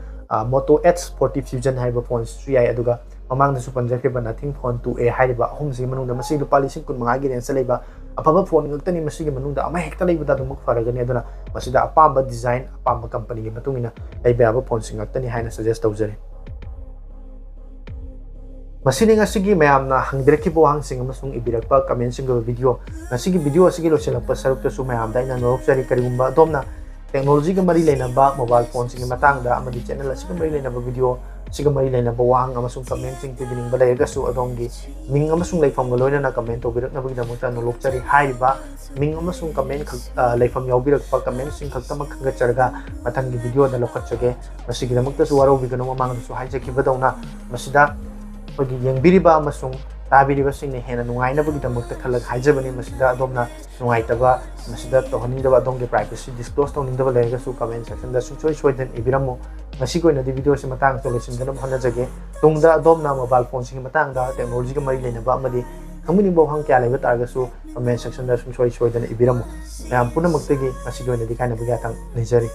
Moto Edge forty Fusion ꯍꯥꯏꯔꯤꯕ ꯐꯣꯟꯁꯤꯁꯨ ꯌꯥꯏ꯫ ꯑꯗꯨꯒ ꯃꯃꯥꯡꯗꯁꯨ ꯄꯟꯖꯈ꯭ꯔꯤꯕ Nothing Phone two A ꯍꯥꯏꯔꯤꯕ ꯑꯍꯨꯝꯁꯤꯒꯤ ꯃꯅꯨꯡꯗ ꯃꯁꯤ ꯂꯨꯄꯥ ꯂꯤꯁꯤꯡ ꯀꯨꯟꯃꯉꯥꯒꯤ ꯔꯦꯟꯖꯇ ꯂꯩꯕ ꯑꯐꯕ ꯐꯣꯟ ꯉꯥꯛꯇꯅꯤ꯫ ꯃꯁꯤꯒꯤ ꯃꯅꯨꯡꯗ ꯑꯃ ꯍꯦꯛꯇ ꯂꯩꯕꯗ ꯑꯗꯨꯃꯛ ꯐꯔꯒꯅꯤ꯫ ꯑꯗꯨꯅ ꯃꯁꯤꯗ ꯑꯄꯥꯝꯕ ꯗꯤꯖꯥꯏꯟ, ꯑꯄꯥꯝꯕ ꯀꯝꯄꯅꯤꯒꯤ ꯃꯇꯨꯡ ꯏꯟꯅ ꯂꯩꯕ ꯌꯥꯕ ꯐꯣꯟꯁꯤꯡ ꯉꯥꯛꯇꯅꯤ ꯍꯥꯏꯅ ꯁꯖꯦꯁ ꯇꯧꯖꯔꯤ꯫ ꯃꯁꯤꯅꯤ ꯉꯁꯤꯒꯤ ꯃꯌꯥꯝꯅ ꯍꯪꯕꯤꯔꯛꯈꯤꯕ ꯋꯥꯍꯪꯁꯤꯡ ꯑꯃꯁꯨꯡ ꯏꯕꯤꯔꯛꯄ ꯀꯃꯦꯟꯁꯤꯡꯒꯤ ꯑꯣꯏꯕ ꯚꯤꯗꯤꯑꯣ꯫ ꯉꯁꯤꯒꯤ ꯚꯤꯗꯤꯑꯣ ꯑꯁꯤꯒꯤ ꯂꯣꯏꯁꯤꯜꯂꯛꯄ ꯁꯔꯨꯛꯇꯁꯨ ꯃꯌꯥꯝꯗ ꯑꯩꯅ ꯅꯣꯂꯣꯛꯆꯔꯤ꯫ ꯀꯔꯤꯒꯨꯝꯕ ꯑꯗꯣꯝꯅ ꯇꯦꯛꯅꯣꯂꯣꯖꯤꯒ ꯃꯔꯤ ꯂꯩꯅꯕ, ꯃꯣꯕꯥꯏꯜ ꯐꯣꯟꯁꯤꯡꯒꯤ ꯃꯇꯥꯡꯗ ꯑꯃꯗꯤ ꯆꯦꯅꯦꯜ ꯑꯁꯤꯒ ꯃꯔꯤ ꯂꯩꯅꯕ ꯚꯤꯗꯤꯑꯣ ꯑꯁꯤꯒ ꯃꯔꯤ ꯂꯩꯅꯕ ꯋꯥꯍꯪ ꯑꯃꯁꯨꯡ ꯀꯃꯦꯟꯁꯤꯡ ꯄꯤꯕꯤꯅꯤꯡꯕ ꯂꯩꯔꯒꯁꯨ ꯑꯗꯣꯝꯒꯤ ꯃꯤꯡ ꯑꯃꯁꯨꯡ ꯂꯩꯐꯝꯒ ꯂꯣꯏꯅꯅ ꯀꯃꯦꯟ ꯇꯧꯕꯤꯔꯛꯅꯕꯒꯤꯗꯃꯛꯇ ꯅꯣꯂꯣꯛꯆꯔꯤ꯫ ꯍꯥꯏꯔꯤꯕ ꯃꯤꯡ ꯑꯃꯁꯨꯡ ꯀꯃꯦꯟ ꯈꯛ, ꯑ, ꯂꯩꯐꯝ ꯌꯥꯎꯕꯤꯔꯛꯄ ꯀꯃꯦꯟꯁꯤꯡ ꯈꯛꯇꯃꯛ ꯈꯟꯒꯠꯆꯔꯒ ꯃꯊꯪꯒꯤ ꯚꯤꯗꯤꯑꯣꯗ ꯂꯧꯈꯠꯆꯒꯦ꯫ ꯃꯁꯤꯒꯤꯗꯃꯛꯇꯁꯨ ꯋꯥꯔꯧꯕꯤꯒꯅꯨ, ꯃꯃꯥꯡꯗꯁꯨ ꯍꯥꯏꯖꯈꯤꯕꯗꯧꯅ ꯃꯁꯤꯗ ꯑꯩꯈꯣꯏꯒꯤ ꯌꯦꯡꯕꯤꯔꯤꯕ ꯑꯃꯁꯨꯡ ꯇꯥꯕꯤꯔꯤꯕꯁꯤꯡꯅ ꯍꯦꯟꯅ ꯅꯨꯡꯉꯥꯏꯅꯕꯒꯤꯗꯃꯛꯇ ꯈꯜꯂꯒ ꯍꯥꯏꯖꯕꯅꯤ꯫ ꯃꯁꯤꯗ ꯑꯗꯣꯝꯅ ꯅꯨꯡꯉꯥꯏꯇꯕ, ꯃꯁꯤꯗ ꯇꯧꯍꯟꯅꯤꯡꯗꯕ, ꯑꯗꯣꯝꯒꯤ ꯄ꯭ꯔꯥꯏꯚꯦꯁꯤ ꯗꯤꯁꯀ꯭ꯂꯣꯖ ꯇꯧꯅꯤꯡꯗꯕ ꯂꯩꯔꯒꯁꯨ ꯀꯃꯦꯟ ꯁꯦꯛꯁꯟꯗ ꯁꯨꯡꯁꯣꯏ ꯁꯣꯏꯗꯅ ꯏꯕꯤꯔꯝꯃꯨ꯫ ꯉꯁꯤꯒꯤ ꯑꯣꯏꯅꯗꯤ video ꯁꯤ ꯃꯇꯥꯡꯁꯤꯗ ꯂꯣꯏꯁꯤꯟꯖꯅꯕ ꯍꯣꯠꯅꯖꯒꯦ꯫ ꯇꯨꯡꯗ ꯑꯗꯣꯝꯅ mobile phone ꯁꯤꯡꯒꯤ ꯃꯇꯥꯡꯗ, technology ꯒ ꯃꯔꯤ ꯂꯩꯅꯕ ꯑꯃꯗꯤ ꯈꯪꯕꯤꯅꯤꯡꯕ ꯋꯥꯍꯪ ꯀꯌꯥ ꯂꯩꯕ ꯇꯥꯔꯒꯁꯨ comment section ꯗ ꯁꯨꯡꯁꯣꯏ ꯁꯣꯏꯗꯅ ꯏꯕꯤꯔꯝꯃꯨ꯫ ꯃꯌꯥꯝ ꯄꯨꯝꯅꯃꯛꯇꯒꯤ ꯉꯁꯤꯒꯤ ꯑꯣꯏꯅꯗꯤ ꯀꯥꯏꯅꯕꯒꯤ ꯌꯥꯊꯪ ꯅꯤꯖꯔꯤ꯫